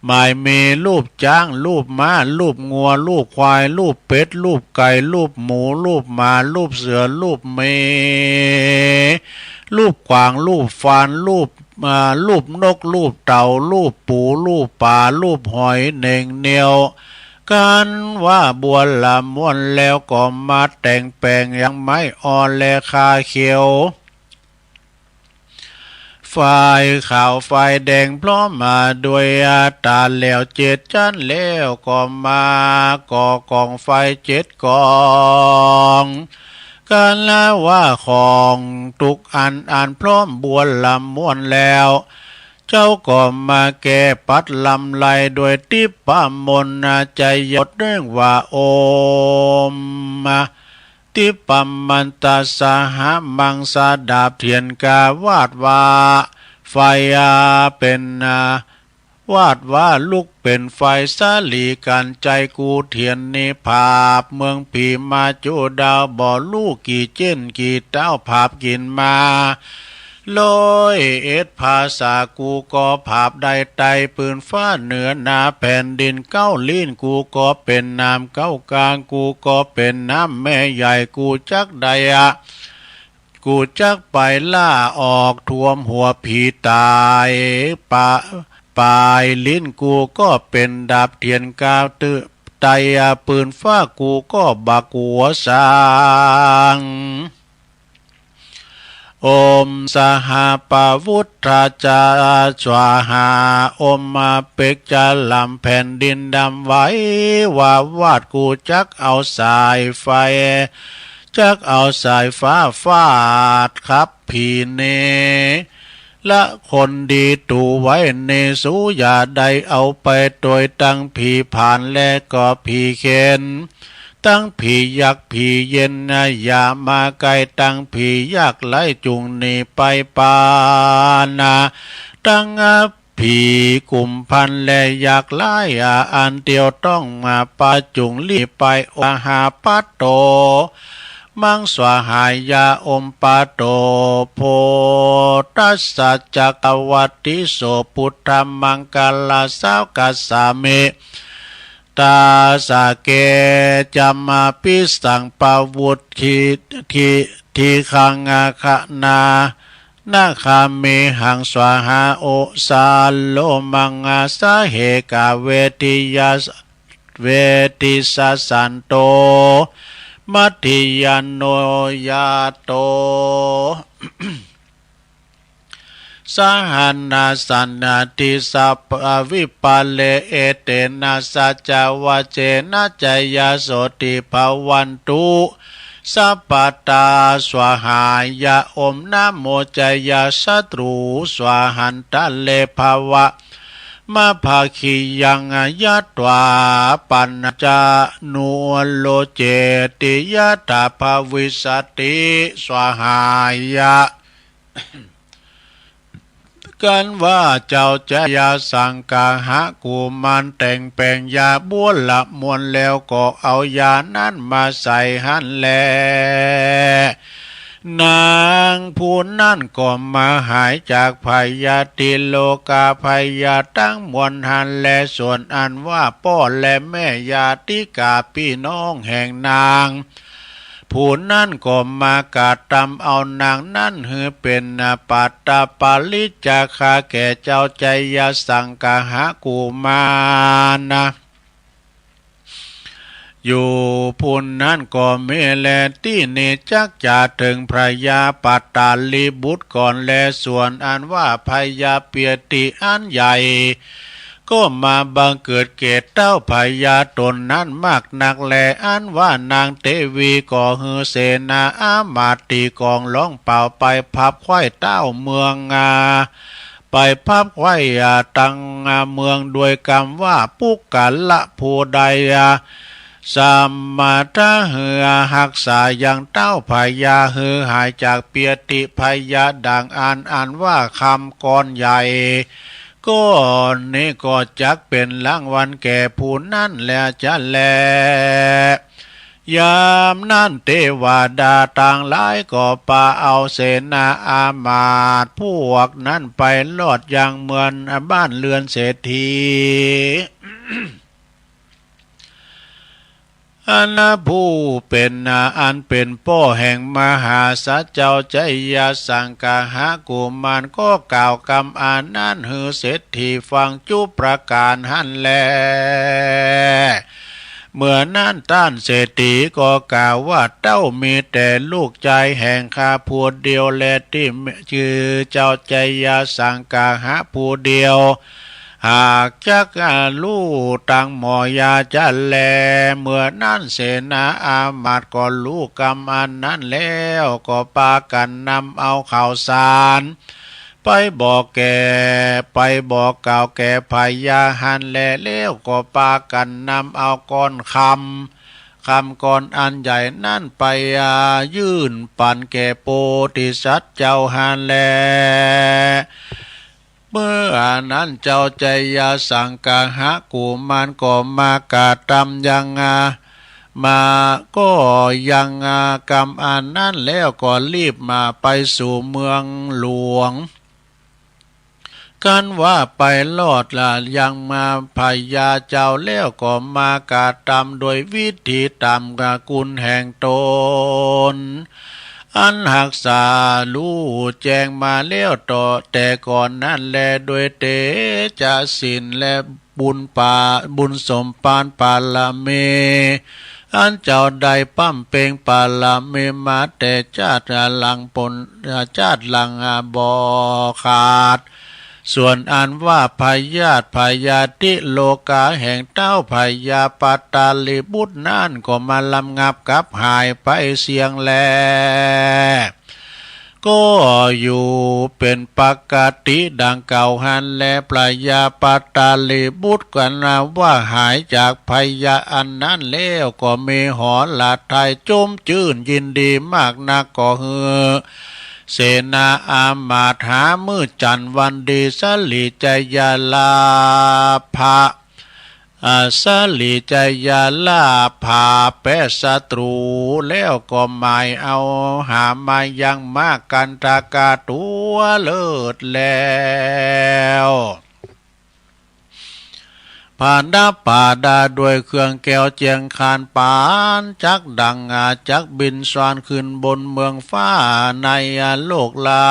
หมายมีรูปจ๊าง รูปม้า รูปงัว รูปควาย รูปเป็ด รูปไก่ รูปหมู รูปหมา รูปเสือ รูปหมี รูปขวาง รูปฟาน รูป อ่า รูปนก รูปเต่า รูปปู รูปป๋า รูปหอย เหน่งเหนี่ยว กันว่าบัวละม่วน แล้วก็มาแต่งแป๋งยังไม้อ่อนและข่าเขียว ไฟขาวไฟแดงพร้อมมาด้วย อ่า ต๋าแหลวเจ็ดจั้น แล้วก็มาก่อกองไฟเจ็ดกอง กันว่าของทุกอันอันพร้อมบัวละม่วนแล้ว เจ้าก็มาแก้ปัดลำไรด้วยทิพย์มนต์ อ่า จะยศเรียกว่าโอม อ่า ทิพย์มันตสหมังสดาบเถียนกาวาดว่า ไฟ อ่า เป๋น อ่า วาดว่าลุกเป๋นไฟสาลีกั๋น ใจ๋กูเถียนนี้ผาบเมืองผีมาจุดาวบ่ฮู้กี่เจ๊นกี่เต้า ผาบกิ๋นมา ร้อยเอ็ดภาษา กูก็ผาบได้ไต่ปืนฟ้าเหนือหน้าแผ่นดิน เก๊าลิ้นกูก็เป๋นน้ำเก๊ากลาง กูก็เป๋นน้ำแม่ใหญ่ กูจักได้อะ กูจักไปล่าออกท่วมหัวผีต๋าย ปะ ป๋ายลิ้นกูก็เป๋นดาบเถียนกาวตื้อ ไต่อะปืนฟ้ากูก็บ่กั๋วสัง โอมสหปะวุทธาจาสวาหา โอมมาเปกจะลำแผ่นดินดำไหว วาวาด กูจักเอาสายไฟ จักเอาสายฟ้าฟาดขับผีเนร ละคนดีตูไว้เนร สูอย่าได้เอาไปตวยตังผีผานและก็ผีเข็ญ ตังผียักษ์ผีเย็นนะ อย่ามาใก้ ตังผียากไร้จุ่งหนีไปปานะ ตังผีกุมพันและยากไร้ อ่า อันเตียวต้องมาปาจุ่งหลีไป โอมสหปะโต มังสวาหายะ โอมปะโต โพธัสสะจักกวัตติโส ปุทธมังคละสาวกัสสามิ ตาสะเก จัมมาปิสังปะวุทธิ ทิ ทิคังอาคะนา นาคามิหังสวาหา โอสาโลมังอาสาเหกาเวทิยา เวทิสสันโต มัทธิยาโนยาโต สหันนาสันนาทิสปาวิปาเล เอเตนะสัจจวเจนะ จยโสติภวันตุ สัพพะตา สวาหายะ โอมนะโมจยสตรู สวาหันตะเลภวะ มะภาคิยังยัตวา ปัญจานุโลเจติ ยัตถาภวิสสติ สวาหายะ กันว่าเจ้าจยสังกาหะกุมารแต่งแป๋งยาบัวละมวลแล้วก็เอายานั้นมาใส่หั้นแล นางผู้นั้นก็มาหายจากพยาธิโรคาพยาธิตังมวลหั้นแล ส่วนอันว่าป้อและแม่ญาติกาปี้น้องแห่งนาง ผู้นั้นก็มากระตำเอานางนั้นหื้อเป๋นปัตตปาริจจาคาแก่เจ้าจยสังกาหะกุมารนะ อยู่ผู้นั้นก็มีแล ตี้นี้จักจะเถิงพระยาปัตตาลีบุตรก่อนแล ส่วนอันว่าพยาเปียติอันใหญ่ ก็มาบังเกิดแก่เต้าพญาต๋นนั้นมากนักแล อันว่านางเตวีก็หื้อเสนาอามาตย์ตีกองร้องเป่าไปพับไข้เต้าเมืองอา ไปพับไข้อาตังอาเมืองด้วยกำว่าปุคคละผู้ใดอา สมมาตะหื้อฮักษายังเต้าพญาหื้อหายจากเปียติพยาทดังอั้น อันว่าคำกลอนใหญ่กลอนนี้ก็จักเป๋นรางวัลแก่ผู้นั้นแลจะแล ยามนั้นเตวดาตังหลายก็ปาเอาเสนาอามาตย์พวกนั้นไปรอดยังเมืองบ้านเฮือนเศรษฐี อันผู้เป๋น อันเป๋นป้อแห่งมหาสัจเจ้าชัยสังกหกุมารก็กล่าวกำอันนั้นหื้อเศรษฐีฟังจุประก๋านหั้นแล เมื่อนั้นต้านเศรษฐีก็กล่าวว่า เต้ามีแต่ลูกจายแห่งข้าผู้เดียวแล ตี้จื้อเจ้าชัยสังกหะผู้เดียว หากจักฮู้ตังหมอยาจะแล เมื่อนั้นเสนาอามาตย์ก็ฮู้กำอันนั้นแล้ว ก็ปากั๋นนำเอาข่าวสาร ไปบอกแก่ ไปบอกกล่าวแก่พญาหั้นแล แล้วก็ปากั๋นนำเอากลอนคำ คำกลอนอันใหญ่นั้นไป อ่า ยื่นปั๋นแก่โพธิสัตว์เจ้าหั้นแล เมื่อนั้นเจ้าชัยสังกหกุมารก็มากระตำยัง อ่า มา ก็ยัง อ่า กำอันนั้นแล้วก็รีบมาไปสู่เมืองหลวง คันว่าไปรอดละยังมาพญาเจ้าแล้วก็มากระตำโดยวิธีต๋ามกุณแห่งต๋น อันฮักษาฮู้แจ้งมาแล้วต่อแต่ก่อนนั้นแล โดยเตจะศีลและบุญปา บุญสมภารบารมี อันเจ้าได้บำเพ็งบารมีมาแต่จาติหลังปน จาติหลังบ่ขาด ส่วนอันว่าพยาธิพยาธิโรคาแห่งเต้าพญาปัตตาลีบุตรนั้นก็มาระงับกับหายไปเสี้ยงแล ก็อยู่เป๋นปกติดังเก่าหั้นแล พญาปัตตาลีบุตรก็นับว่าหายจากพยาธิอันนั้นแล้วก็มีหฤทัยจุ่มจื้นยินดีมากนัก ก็หื้อเสนาอามาตย์หามื้อจั๋นทร์วันดี สะหลีชยาลาภะ อ่า สะหลีชยาลาภาแป๊ศัตรู แล้วก็หมายเอาหามายังมากกันทกาตั๋วเลิศแล้ว ผาดาผาดาด้วยเครื่องแก้วเจียงคานปานจักดัง อ่า จักบินซ่อนขึ้นบนเมืองฟ้าใน อ่า โลกละ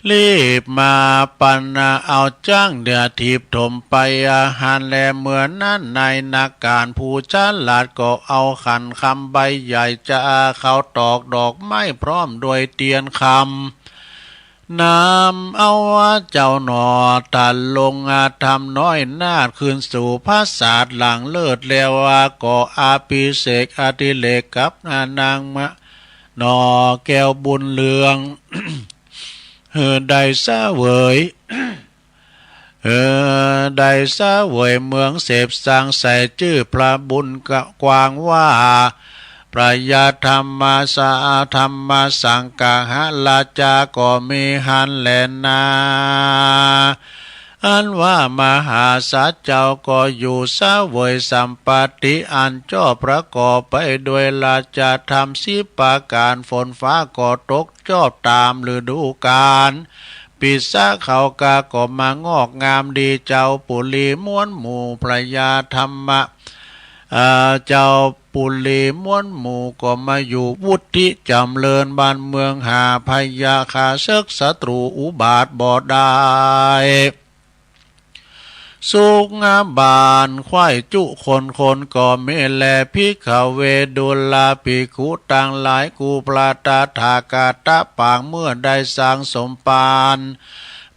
รีบมาปันเอาจ๊างเดือถีบถมไปอาหารแล เมื่อนั้นนายนาการผู้ฉลาดก็เอาขันคำใบใหญ่จะเข้าตอกดอกไม้พร้อมด้วยเตียนคำ นำเอาเจ้าหน่อตะลงอาธรรมน้อยนาฏขึ้นสู่ปราสาทหลังเลิศแล้ว ก็อภิเษกอดิเรกกับนางมะ หน่อแก้วบุญเรือง หื้อได้เสวย หื้อได้เสวยเมืองเสพสังใส่จื้อพระบุญกว้างว่า พระยาธรรมสา ธรรมสังกหราชาก็มีหั้นแลนา อันว่ามหาสัจเจ้าก็อยู่เสวยสัมปัตติอันจอบประกอบไปด้วยราชธรรมสิบประก๋าน ฝนฟ้าก็ตกจอบต๋ามฤดูกาล ปีษะเขากาก็มางอกงามดี เจ้าปุรีม้วนหมู่พระยาธรรมะ อ่า เจ้าปุรีม้วนหมู่ก็มาอยู่วุฒิจ๋ำเริญ บ้านเมืองหาภัยยาข้าเสิกศัตรูอุบาทบ่ได้ สุขบานใคร่จุคนคนก็มีแล ภิกขเว ดูราภิกขุตังหลาย กู่พระตถาคตะปางเมื่อได้สร้างสมภาร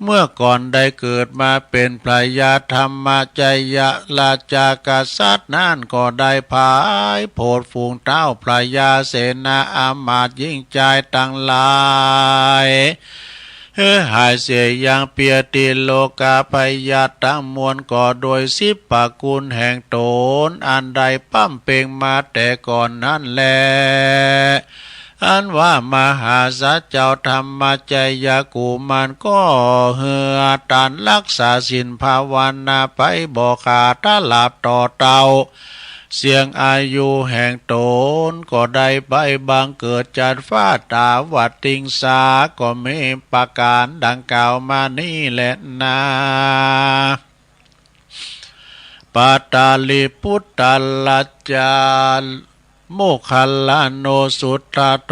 เมื่อก่อนได้เกิดมาเป๋นพระยาธรรมชยราชากษัตริย์นั้นก็ได้ผายโผดฝูงเต้าพระยาเสนาอามาตย์หญิงจายตังหลาย หื้อหายเสียยังเปียติโลกาพยาธิตังมวลก็โดยสิบประกูลแห่งต๋น อันได้ปำเป็งมาแต่ก่อนนั้นแล อันว่ามหาสัจจ์เจ้าธรรมชัยกุมารก็เฮือตันรักษาศีลภาวนาไปบ่ขาดตลอดต่อเต้า เสี้ยงอายุแห่งต๋นก็ได้ไปบังเกิดจัดฟ้าตาวติงสา ก็มีประก๋านดังกล่าวมานี้แลนา ปตาลีปุตตราชา โมคคัลลาโนสุทธาโท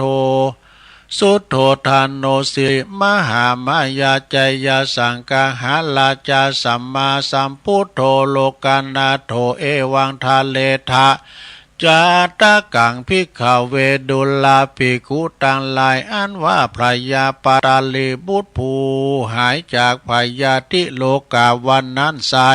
สุทโธทาโนสิริมหามายา จยสังคหราชาสัมมาสัมพุทโธ โลกนาโถ เอวังทะเลทะ จาตะกัง ภิกขเว ดูราภิกขุตังหลาย อันว่าพระยาปตาลีบุตรผู้หายจากพยาธิโลกาวันนั้นไซร้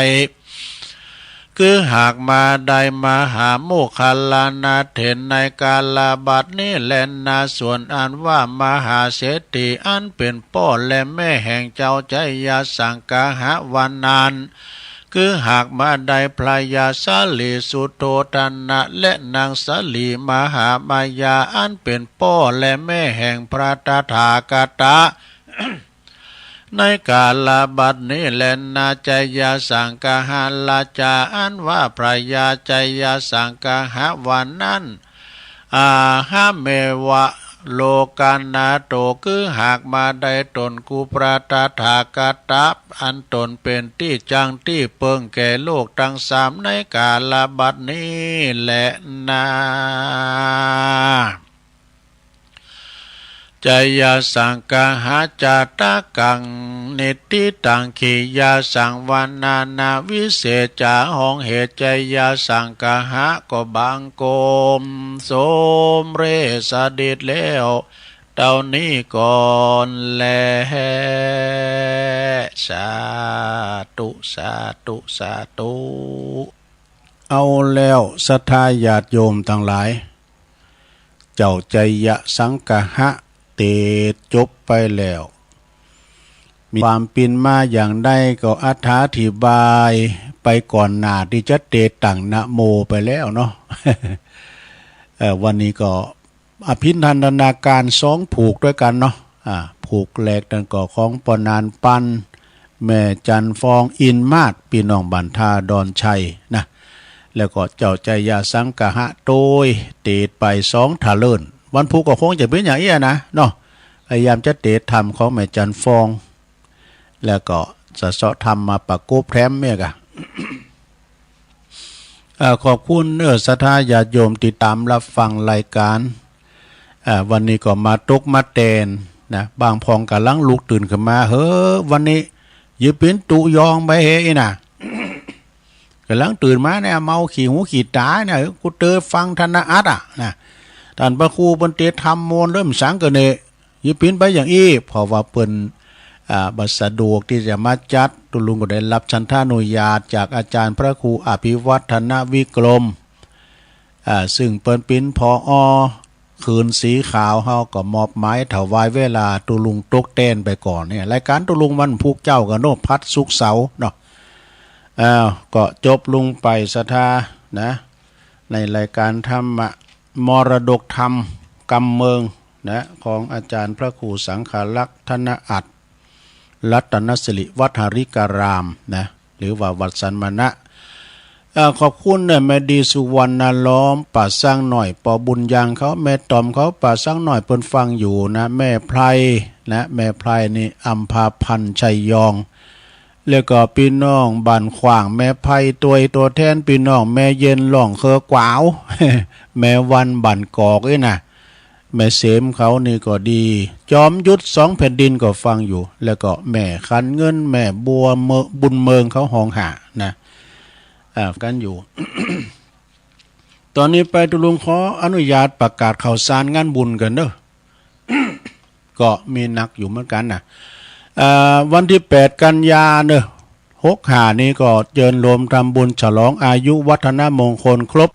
คือหากมาได้มหาโมคคัลลานาเถรในกาลบัดนี้แลนา ส่วนอันว่ามหาเศรษฐีอันเป๋นป้อและแม่แห่งเจ้าจยสังคหราวันนั้น คือหากมาได้พระยาสาลีสุโธทนะ และนางสาลีมหามายา อันเป๋นป้อและแม่แห่งพระตถาคตะ ในกาลบัดนี้แลนา จยสังคหราชา อันว่าพระยาจยสังคหราวันนั้น อะหะเมวะ โลกนาโถ คือหากมาได้ตนกู้พระตถาคตะ อันตนเป๋นตี้จั้งตี้เปิ้งแก่โลกตังสามในกาลบัดนี้แลนา จยสังคหรา จาตะกัง นิฏฐิตัง ขียาสังวนานา วิเศษจา ฮ้องเหตุ จยสังคหราก็บังคมสมเร็จสำเร็จแล้ว เต้านี้ก่อนแล สาธุ สาธุ สาธุ เอาแล้วศรัทธาญาติโยมตังหลาย เจ้าจยสังคหราเตสน์จบไปแล้ว มีความเป๋นมาอย่างใดก็อธิบายไปก่อนหน้าตี้จะเตสน์ตั้งนะโมไปแล้วเนาะ เอ่อ วันนี้ก็ อภิณธนาการสองผูกตวยกั๋นเนาะ อ่า ผูกแรกนั้นก็ของป้อนานปัน แม่จันทร์ฟอง อินมาศ ปี้น้องบ้านท่าดอนชัยนะ แล้วก็เจ้าจยสังคหราตวยเตสน์ไปสองทะเลิน วันพูกก็คงจะเป๋นอย่างอี้นะเนาะ พยายามจะเตสน์ธรรมของแม่จันทร์ฟอง แล้วก็สะเซาะธรรมมาประกบแถมเมียกะ เอ่อ ขอบคุณเน้อศรัทธาญาติโยมติดต๋ามฮับฟังรายก๋าน เอ่อ วันนี้ก็มาตกมาแตนนะ บางพ่องก่ำลังลุกตื่นขึ้นมา เฮ้อ วันนี้ หยิบปิ้นตุ๊ยองไปเฮอะอี้นะ ก่ำลังตื่นมาเนี่ย เมาขี้หูขี้ต๋าเนี่ย กูเตอฟังธนอัตถ์อะนะ ต้านพระครูเปิ้นเตสน์ธรรมมนต์เริ่มสังกั๋นเน่ หยิบปิ้นไปอย่างอี้ เพราะว่าเปิ้น อ่า บ่สะดวกตี้จะมาจัด ตุ๊ลุงก็ได้ฮับฉันทานุญาตจากอาจ๋ารย์พระครูอภิวัฒนวิกรม อ่า ซึ่งเปิ้นเป๋น ผอ. คืนสีขาว เฮาก็มอบหมายถวายเวลาตุ๊ลุงตกแตนไปก่อนเนี่ย รายก๋านตุ๊ลุงวันพูกเจ๊าก็เนาะ พัดศุกร์เสาร์เนาะ อ้าว ก็จบลงไปศรัทธานะ ในรายก๋านธรรมะ มรดกธรรมกำเมิงนะ ของอาจ๋ารย์พระครูสังฆรักษ์ ธนอัตถ์ รัตนสิริ วัดหริกรามนะ หรือว่าวัดสันมณะ เอ่อ ขอบคุณเน้อแม่ดีสุวรรณล้อม ป้าช้างน้อย ป้อบุญยังเขา แม่ต๋อมเขา ป้าช้างน้อยเปิ้นฟังอยู่นะ แม่ไพรนะ แม่ไพรนี่อัมพาพันธ์ ชัยยอง แล้วก็ปี้น้องบ้านขว้าง แม่ไพรตวย ตั๋วแทนปี้น้องแม่เย็น ล่องเคอกวาว แม่วันบ้านกอกอี้นะ แม่เสมเขานี่ก็ดี จอมยุทธสองแผ่นดินก็ฟังอยู่ แล้วก็แม่ขันเงิน แม่บัวเมอ บุญเมิงเขาฮ้องหานะ อ่า กั๋นอยู่ ต๋อนนี้ไปตุ๊ลุงขออนุญาตประกาศข่าวสารงานบุญกั๋นเน้อ ก็มีนักอยู่เหมือนกั๋นนะ อ่า วันตี้แปดกันยาเน้อ หกห้านี้ก็เจิญโฮมทำบุญฉลองอายุวัฒนมงคลครบ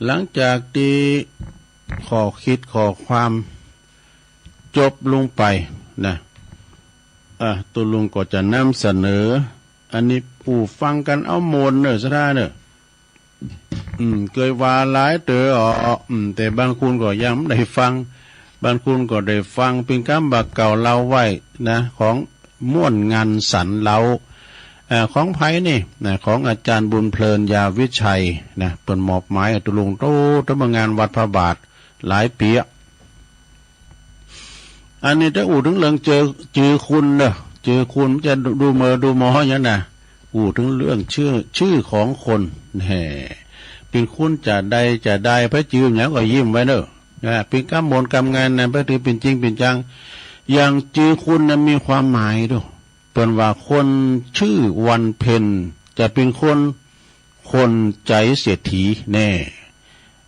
หลังจากตี้ข้อคิดข้อความจบลงไปนะ อ่ะ ตุ๊ลุงก็จะนำเสนอ อันนี้ผู้ฟังกั๋นเอาม่วนเน่อ ศรัทธาเน่อ อืม เกยว่าหลายเตื้ออ๋อ อืม แต่บางคนก็ยังบ่ได้ฟัง บางคนก็ได้ฟังเปียงกำบ่าเก่าเล่าไว้นะ ของม่วนงันสรรเล้า เอ่อ ของใผนี่นะ ของอาจ๋ารย์บุญเพลิน ยาวิชัยนะ เปิ้นมอบหมายตุ๊ลุงโตตะเมืองงานวัดพระบาทหลายปี๋อะ อันนี้ถ้าอู้เถิงเรื่องจื้อ จื้อคุณเน่อ จื้อคุณจะดู ดูเหม่อดูหมอหยังนะ อู้เถิงเรื่องจื้อ จื้อของคน แหม เป๋นคุณจาใดจาใด ใผจื้อหยังก็ยิ้มไว้เน่อ นะ เป๋นกำมนต์กำงานนะ ใผถือเป๋นจริงเป๋นจัง อย่างจื้อคุณนะมีความหมายโด เปิ้นว่าคนจื้อวันเพ็ญจะเป๋นคน คนใจ๋เศรษฐีแน่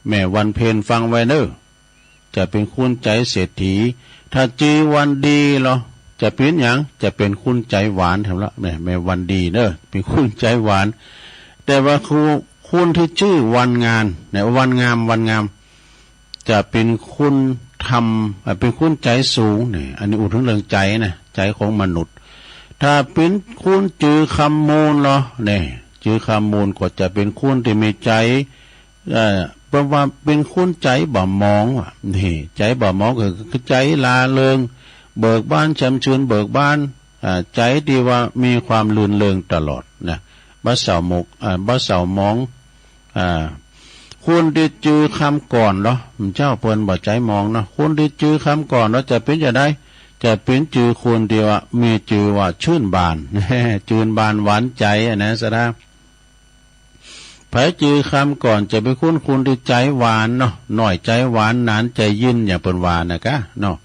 แม่วันเพ็ญฟังไว้เน่อ จะเป๋นคนใจ๋เศรษฐี ถ้าจื้อวันดีลอ จะเป๋นหยัง จะเป๋นคนใจ๋หวานแถมละ แม่ แม่วันดีเน่อ เป๋นคนใจ๋หวาน แต่ว่าคน คนตี้จื้อวันงาน เนี่ย วันงาม วันงาม จะเป๋นคนธรรม อ่า เป๋นคนใจ๋สูงเนี่ย อันนี้อู้เถิงเรื่องใจ๋นะ ใจ๋ของมนุษย์ ถ้าเป๋นคนจื้อคำมูลลอ เนี่ย จื้อคำมูลก็จะเป๋นคนตี้มีใจ๋ เอ่อ เปิ้นว่าเป๋นคนใจ๋บ่หมองว่ะ นี่ ใจ๋บ่หมองก็คือใจ๋ร่าเริง เบิกบาน แจ่มชื่น เบิกบาน อ่า ใจ๋ตี้ว่ามีความรื่นเริงตลอดนะ บ่เศร้าหมก อ่า บ่เศร้าหมอง อ่า คนตี้จื้อคำก่อนลอ เจ้าเปิ้นบ่ใจ๋หมองเนาะ คนตี้จื้อคำก่อนลอ จะเป๋นจาใด จะเป๋นจื้อคนตี้ว่ามีจื้อว่าชื่นบาน ชื่นบานหวานใจ๋อะนะ ศรัทธา ใผจื้อคำก่อนจะเป๋นคน คนตี้ใจ๋หวานเนาะ น้อยใจ๋หวาน หนานใจ๋ยิน อย่างเปิ้นว่านะกะเนาะ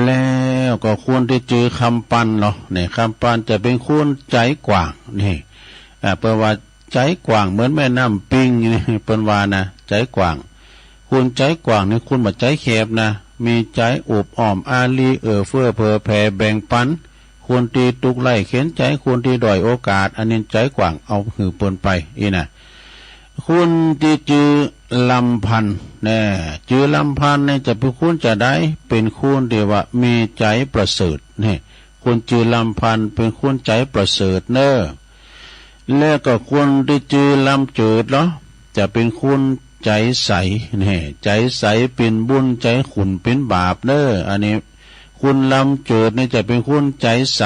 แล้วก็คนตี้จื้อคำปันลอ เนี่ย คำปันจะเป๋นคนใจ๋กว้าง นี่ อ่า เปิ้นว่าใจ๋กว้างเหมือนแม่น้ำปิง นี่ เปิ้นว่านะ ใจ๋กว้าง คนใจ๋กว้างนี่คนบ่ใจ๋แคบนะ มีใจ๋โอบอ้อมอารี เอื้อเฟื้อเผื่อแผ่แบ่งปัน คนตี้ตุ๊กข์ไร้เข็ญใจ๋ คนตี้ด้อยโอกาส อันนี้ใจ๋กว้าง เอาหื้อเปิ้นไป อี้นะ คนตี้จื้อลำพันธ์ แน่ จื้อลำพันธ์เนี่ยจะเป๋นคนจาใด เป๋นคนตี้ว่ามีใจ๋ประเสริฐ เนี่ย คนจื้อลำพันธ์เป๋นคนใจ๋ประเสริฐเน่อ แล้วก็คนตี้จื้อลำเจิดลอ จะเป๋นคนใจ๋ใส เนี่ย ใจ๋ใสเป๋นบุญ ใจ๋ขุ่นเป๋นบาปเน่อ อันนี้ คนลำเจิดเนี่ยจะเป๋นคนใจ๋ใส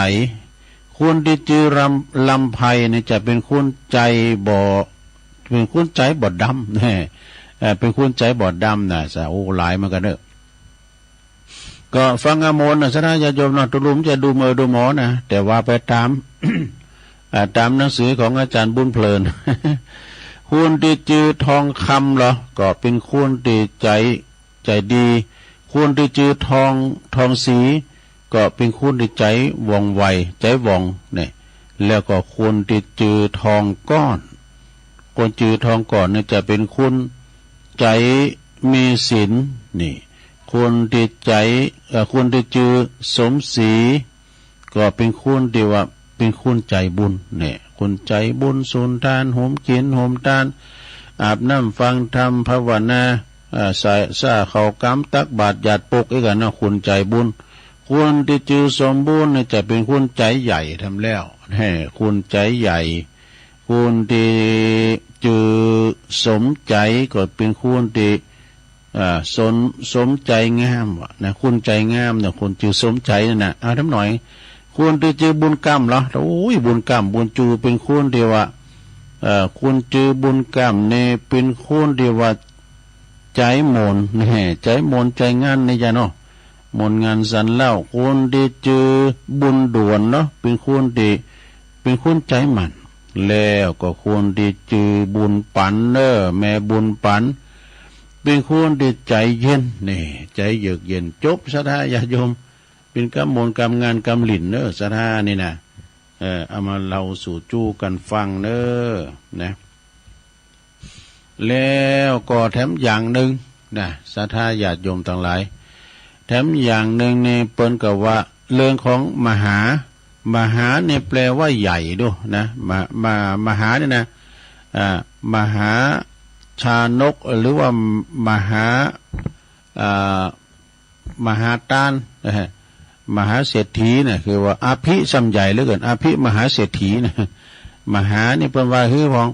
คนตี้จื้อลำ ลำไพเนี่ยจะเป๋นคนใจ๋บ่ เป๋นคนใจ๋บ่ดำ แน่ เอ่อ เป๋นคนใจ๋บ่ดำนะ สะ โอ้ หลายเหมือนกั๋นเน่อ ก็ฟังเอาม่วนนะ ศรัทธาญาติโยมเนาะ ตุ๊ลุงจะดูเหม่อดูหมอนะ แต่ว่าไปต๋าม อ่า ต๋ามหนังสือของอาจ๋ารย์บุญเพลิน คนตี้จื้อทองคำลอ ก็เป๋นคนตี้ใจ๋ ใจ๋ดี คนตี้จื้อทอง ทองศรี ก็เป๋นคนตี้ใจ๋ว่องไว ใจ๋ว่อง เนี่ย แล้วก็คนตี้จื้อทองก้อน คนจื้อทองก้อนเนี่ยจะเป๋นคนใจ๋มีศีล นี่ คนตี้ใจ๋ เอ่อ คนตี้จื้อสมศรี ก็เป๋นคนตี้ว่าเป๋นคนใจ๋บุญ เนี่ย คนใจ๋บุญ สุนทาน โหมศีล โหมตาน อาบน้ำฟังธรรม ภาวนา อ่า ใส่ ใส่ข้าวก๋ำ ตักบาตร หยาดปก อี้กั๋นเนาะ คนใจ๋บุญ คนตี้จื้อสมบูรณ์เนี่ยจะเป๋นคนใจ๋ใหญ่แถมแล้ว แน่ คนใจ๋ใหญ่ คนตี้จื้อสมใจ๋ก็เป๋นคนตี้ อ่า สม สมใจ๋งามว่ะนะ คนใจ๋งามเนี่ย คนจื้อสมใจ๋นั่นนะ เอาแถมหน่อย คนตี้จื้อบุญกำลอ โอ้ย บุญกำ บุญจู เป๋นคนตี้ว่า เอ่อ คนจื้อบุญกำเนี่ยเป๋นคนตี้ว่า ใจ๋หมน แน่ ใจ๋หมน ใจ๋งันนี่จ้ะเนาะ หมนงันสรรเล้า คนตี้จื้อบุญด่วนเนาะ เป๋นคนตี้ เป๋นคนใจ๋หมั่น แล้วก็คนตี้จื้อบุญปันเน่อ แม่บุญปัน เป๋นคนตี้ใจ๋เย็น นี่ ใจ๋เยือกเย็น จบ ศรัทธาญาติโยม เป๋นกำมนต์กำงานกำหลิ้นเน่อ ศรัทธานี่นะ เออ เอามาเล่าสู่จู้กั๋นฟังเน่อ นะ แล้วก็แถมอย่างนึ่งนะ ศรัทธาญาติโยมตังหลาย แถมอย่างนึ่งนี่เปิ้นก็ว่าเรื่องของมหา มหานี่แปลว่าใหญ่โดนะ มะ มะ มหานี่นะ อ่า มหา ชานก หรือว่ามหา อ่า มหาต้าน มหาเศรษฐีนะ คือว่าอภิซ้ำใหญ่เหลือเกิน อภิมหาเศรษฐีนะ มหานี่เปิ้นว่าหื้อพอง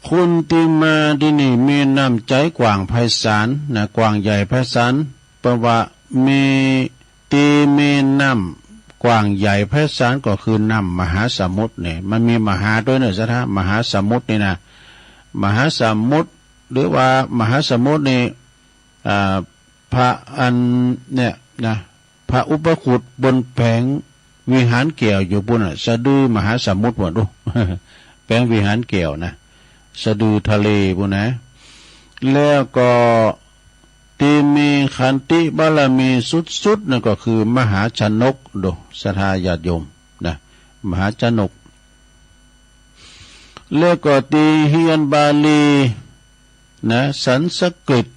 คนตี้มาตี้นี่มีน้ำใจ๋กว้างไพศาลนะ กว้างใหญ่ไพศาล เปิ้นว่ามี ตี้มีน้ำกว้างใหญ่ไพศาลก็คือน้ำมหาสมุทรเนี่ย มันมีมหาตวยเน่อ ศรัทธา มหาสมุทรนี่นะ มหาสมุทร หรือว่ามหาสมุทรนี่ อ่า พระอันเนี่ยนะ พระอุปคุตเปิ้นแป๋งวิหารแก้วอยู่ปู้นน่ะ สะดือมหาสมุทรปู้นดู แป๋งวิหารแก้วนะ สะดือทะเลปู้นนะ แล้วก็ ตี้มีขันติบารมีสุดๆ นั่นก็คือมหาชนก ดู ศรัทธาญาติโยมนะ มหาชนก แล้วก็ตี้เฮียนบาลีนะ สันสกฤต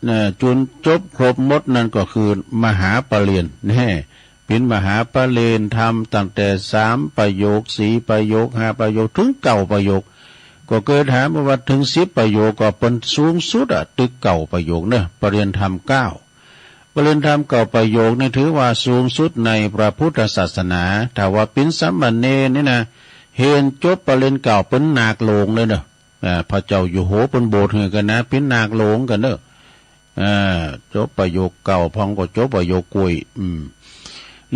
นะ จ๋นจบครบหมด นั่นก็คือมหาปริญญา แน่ เป๋นมหาปริญญาธรรมตั้งแต่สามประโยค สี่ประโยค ห้าประโยค เถิงเก้าประโยค ก็เกยถามว่าเถิงสิบประโยคก็เปิ้นสูงสุดอะ ตึกเก้าประโยคเน่อ ปริญญาธรรมเก้า ปริญญาธรรมเก้าประโยคนี่ถือว่าสูงสุดในพระพุทธศาสนา ถ้าว่าเป๋นสามเณรนี่นะ เฮียนจบปริญญาเก้าเป๋นนาคหลวงเลยเน่อ อ่า พระเจ้าอยู่หัวเปิ้นโบสถ์หื้อกั๋นนะ เป๋นนาคหลวงกั๋นเน่อ อ่า จบประโยคเก้า พองก็จบประโยคกุย อืม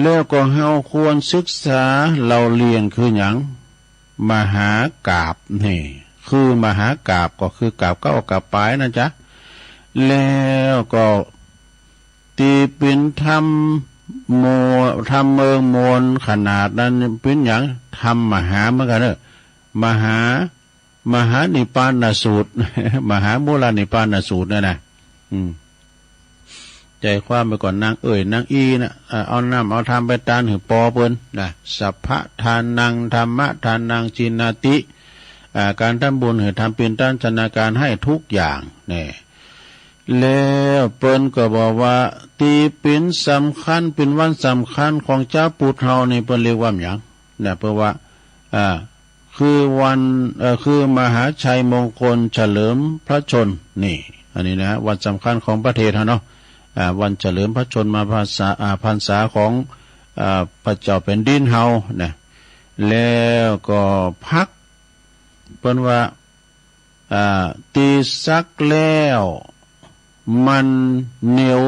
แล้วก็เฮาควรศึกษาเล่าเรียนคือหยัง มหากาพย์นี่ คือมหากาพย์ก็คือกาพย์เก๊ากาพย์ปายนั่นจ๊ะ แล้วก็ตี้เป๋นธรรมโม ธรรมเมิงมนขนาดนั้นเป๋นหยัง ธรรมมหาเหมือนกั๋นเน่อ มหา มหานิพพานสูตร มหามูลนิพพานสูตรนั่นนะ อืม ใจ๋ความไปก่อน นางเอ๋ยนางอี้นะ อ่า เอาน้ำเอาธรรมไปตานหื้อปอเปิ้นนะ สัพพะทานัง ธัมมะทานัง จีนาติ อ่า ก๋านทำบุญหื้อธรรมเป๋นต้น ชนะก๋านให้ทุกอย่าง แน่ แล้วเปิ้นก็บอกว่า ตี้เป๋นสำคัญ เป๋นวันสำคัญของจาวพุทธเฮานี่ เปิ้นเรียกว่าหยังนะ เพราะว่า อ่า คือวัน เอ่อ คือมหาชัยมงคลเฉลิมพระชนม์นี่ อันนี้นะ วันสำคัญของประเทศเฮาเนาะ อ่า วันเฉลิมพระชนมพรรษา อ่า พรรษาของ อ่า พระเจ้าแผ่นดินเฮานะ แล้วก็พรรค เปิ้นว่า อ่า ตี้สักแล้ว มันเหนียว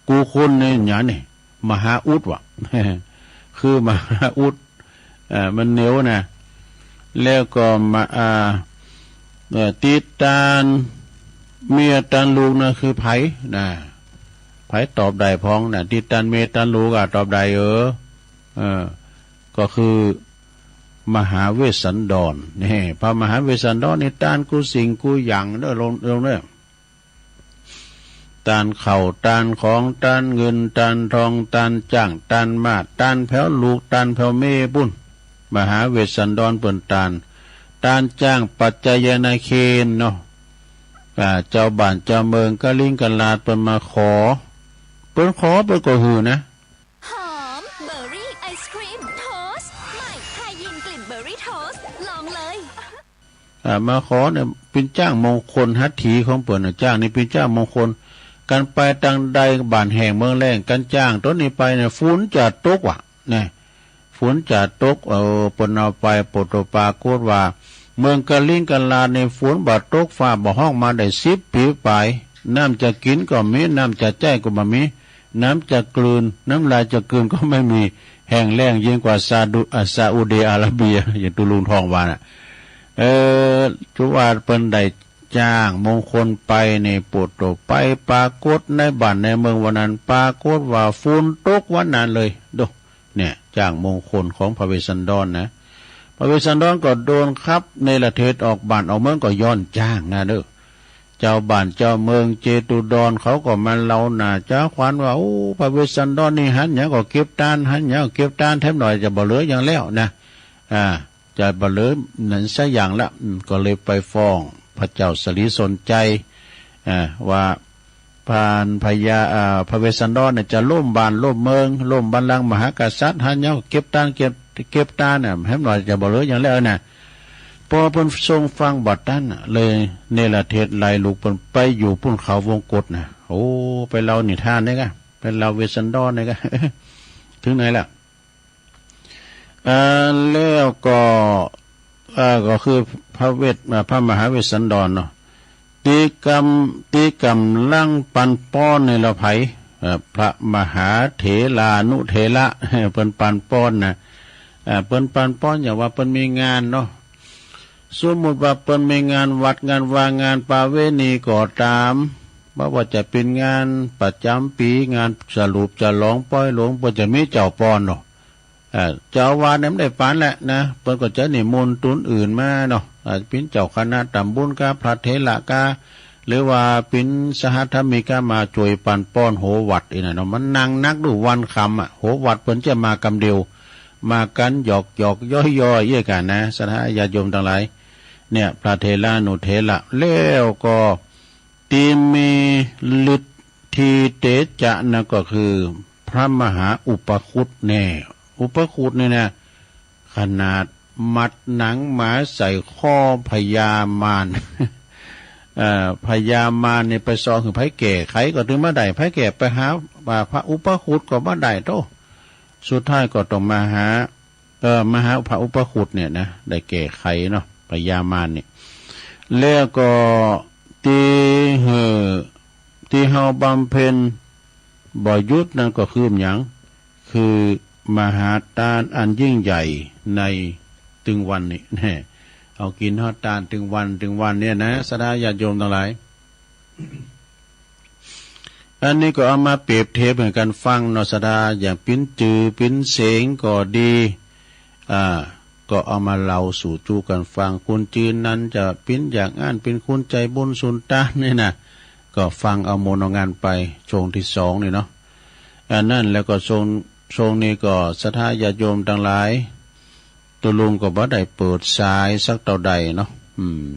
กู้คนนี่หยังนี่ มหาอุดว่ะ คือมหาอุด เอ่อ มันเหนียวนะ แล้วก็มา อ่า เอ่อ ตี้ตานเมียตานลูกนะ คือใผนะ ใผตอบได้พ่องนะ ตี้ตานเมียตานลูกอะ ตอบได้ เออ เออ ก็คือ มหาเวสสันดร นี่ พระมหาเวสสันดรนี่ตานกู้สิ่งกู้อย่างเน่อ โยม โยมเน่อ ตานข้าว ตานของ ตานเงิน ตานทอง ตานจ๊าง ตานม้า ตานแผวลูก ตานแผวเมียปู้น มหาเวสสันดรเปิ้นตาน ตานจ๊างปัจจยนาเคณเนาะ อ่า เจ้าบ้านเจ้าเมืองกะลิงกะลาดเปิ้นมาขอ เปิ้นขอเปิ้นก็หื้อนะ หอมเบอร์รี่ไอศกรีมโทสต์ใหม่ ไทยยินกลิ่นเบอร์รี่โทสต์ ลองเลย อ่า มาขอเนี่ย เป๋นจ๊างมงคล หัตถีของเปิ้นน่ะ จ๊างนี่เป๋นจ๊างมงคล ก๋านไปตางใดบ้านแห้งเมืองแล้ง ก๋านจ๊างโตนี้ไปเนี่ย ฝนจะตกว่ะ นะ ฝนจะตก เออ เปิ้นเอาไป โปะโตปรากฏว่า เมืองกะลิงกะลาดนี่ฝนบ่ตก ฟ้าบ่ฮ้องมาได้สิบปี๋ปาย น้ำจะกิ๋นก็บ่มี น้ำจะใจ๊ก็บ่มี น้ำจะกลืน น้ำลายจะกลืนก็ไม่มี แห้งแล้งยิ่งกว่าซาดุ อ่า ซาอุดีอาระเบีย อย่างตุ๊ลุงทองว่าน่ะ เออ ถือว่าเปิ้นได้จ๊างมงคลไปนี่ โปะโตไป ปรากฏในบ้านในเมืองวันนั้น ปรากฏว่าฝนตกวันนั้นเลย ดู เนี่ย จ๊างมงคลของพระเวสสันดรนะ พระเวสสันดรก็โดนขับเนรเทศออกบ้านออกเมืองก็ย้อนจ๊างนะเด้อ เจ้าบ้านเจ้าเมืองเจตุดรเขาก็มาเล่าหน้าจ๋าขวัญว่า โอ้ พระเวสสันดรนี่หันหยังก็เก็บตาน หันหยังก็เก็บตาน แถมหน่อยจะบ่เหลือหยังแล้วนะ อ่า จะบ่เหลือหยังสักอย่างละ อืม ก็เลยไปฟ้องพระเจ้าสลีสนชัย อ่า ว่า ผ่านพญา อ่า พระเวสสันดรเนี่ยจะล้มบ้านล้มเมือง ล้มบัลลังก์มหากษัตริย์ หันหยังก็เก็บตาน เก็บ เก็บตานน่ะ แหมหน่อยจะบ่เหลือหยังแล้วน่ะ ปอเปิ้นทรงฟังบ่ตันน่ะ เลยเนรเทศไล่ลูกเปิ้นไปอยู่ปุ้นเขาวงกตน่ะ โอ้ ไปเล่านิทานเนี่ยกะ ไปเล่าเวสสันดรเนี่ยกะ เถิงไหนละ เอ่อ แล้วก็ เอ่อ ก็คือพระเวส เอ่อ พระมหาเวสสันดรเนาะ ตี้กำ ตี้ก่ำลังปันป้อนในละไผ เอ่อ พระมหาเถรานุเถระ เปิ้นปันป้อนน่ะ เอ่อ เปิ้นปันป้อนอย่างว่าเปิ้นมีงานเนาะ สมมุติว่าเปิ้นมีงานวัดงานวา งานประเวณีก็ต๋าม บ่ว่าจะเป๋นงานประจ๋ำปี๋ งานสรุปฉลองปอยหลวง เปิ้นจะมีเจ้าป้อนเนาะ เอ่อ เจ้าอาวาสเนี่ยบ่ได้ปันแหละนะ เปิ้นก็จะนิมนต์ต๋นอื่นมาเนาะ อาจจะเป๋นเจ้าคณะต๋ำบุญกา พระเถระกา หรือว่าเป๋นสหธรรมิกามาจ้วยปันป้อนหัววัดอี้น่ะเนาะ มันนังนักดูวันคำอะ หัววัดเปิ้นจะมากำเดียว มากั๋นหยอกๆ ย้อยๆ เยียะกั๋นนะ ศรัทธาญาติโยมตังหลาย เนี่ย พระเถรานุเถระ แล้วก็ ตี้มีฤทธิเตจะนั่นก็คือพระมหาอุปคุตแน่ อุปคุตนี่นะ ขนาดมัดหนังหมาใส่ข้อพญามาร เอ่อ พญามารนี่ไปซอหื้อไผแก้ไขก็ตึงบ่ได้ ไผแก้ไปหา อ่า พระอุปคุตก็บ่ได้โต้ สุดท้ายก็ต้องมาหา เอ่อ มาหาพระอุปคุตเนี่ยนะ ได้แก้ไขเนาะ พญามารนี่ แล้วก็ตี้หื้อ ตี้เฮาบำเพ็ญบ่หยุดนั่นก็คือหยัง คือมหาตานอันยิ่งใหญ่ในตึงวันนี้ แน่ เอากิ๋นฮอดตานตึงวัน ตึงวันเนี่ยนะ ศรัทธาญาติโยมตังหลาย อันนี้ก็เอามาเปรียบเทียบหื้อกั๋นฟังเนาะ ศรัทธา อย่างเป๋นจือเป๋นเสียงก็ดี อ่า ก็เอามาเล่าสู่จุกั๋นฟัง คนจื้อนั้นจะเป๋นอย่างอั้น เป๋นคนใจ๋บุญสุนตานนี่นะ ก็ฟังเอามนต์เอางานไป ช่วงตี้สองนี่เนาะ อันนั้นแล้วก็ช่วง ช่วงนี้ก็ศรัทธาญาติโยมตังหลาย ตุ๊ลุงก็บ่ได้เปิดสายสักเต้าใดเนาะ อืม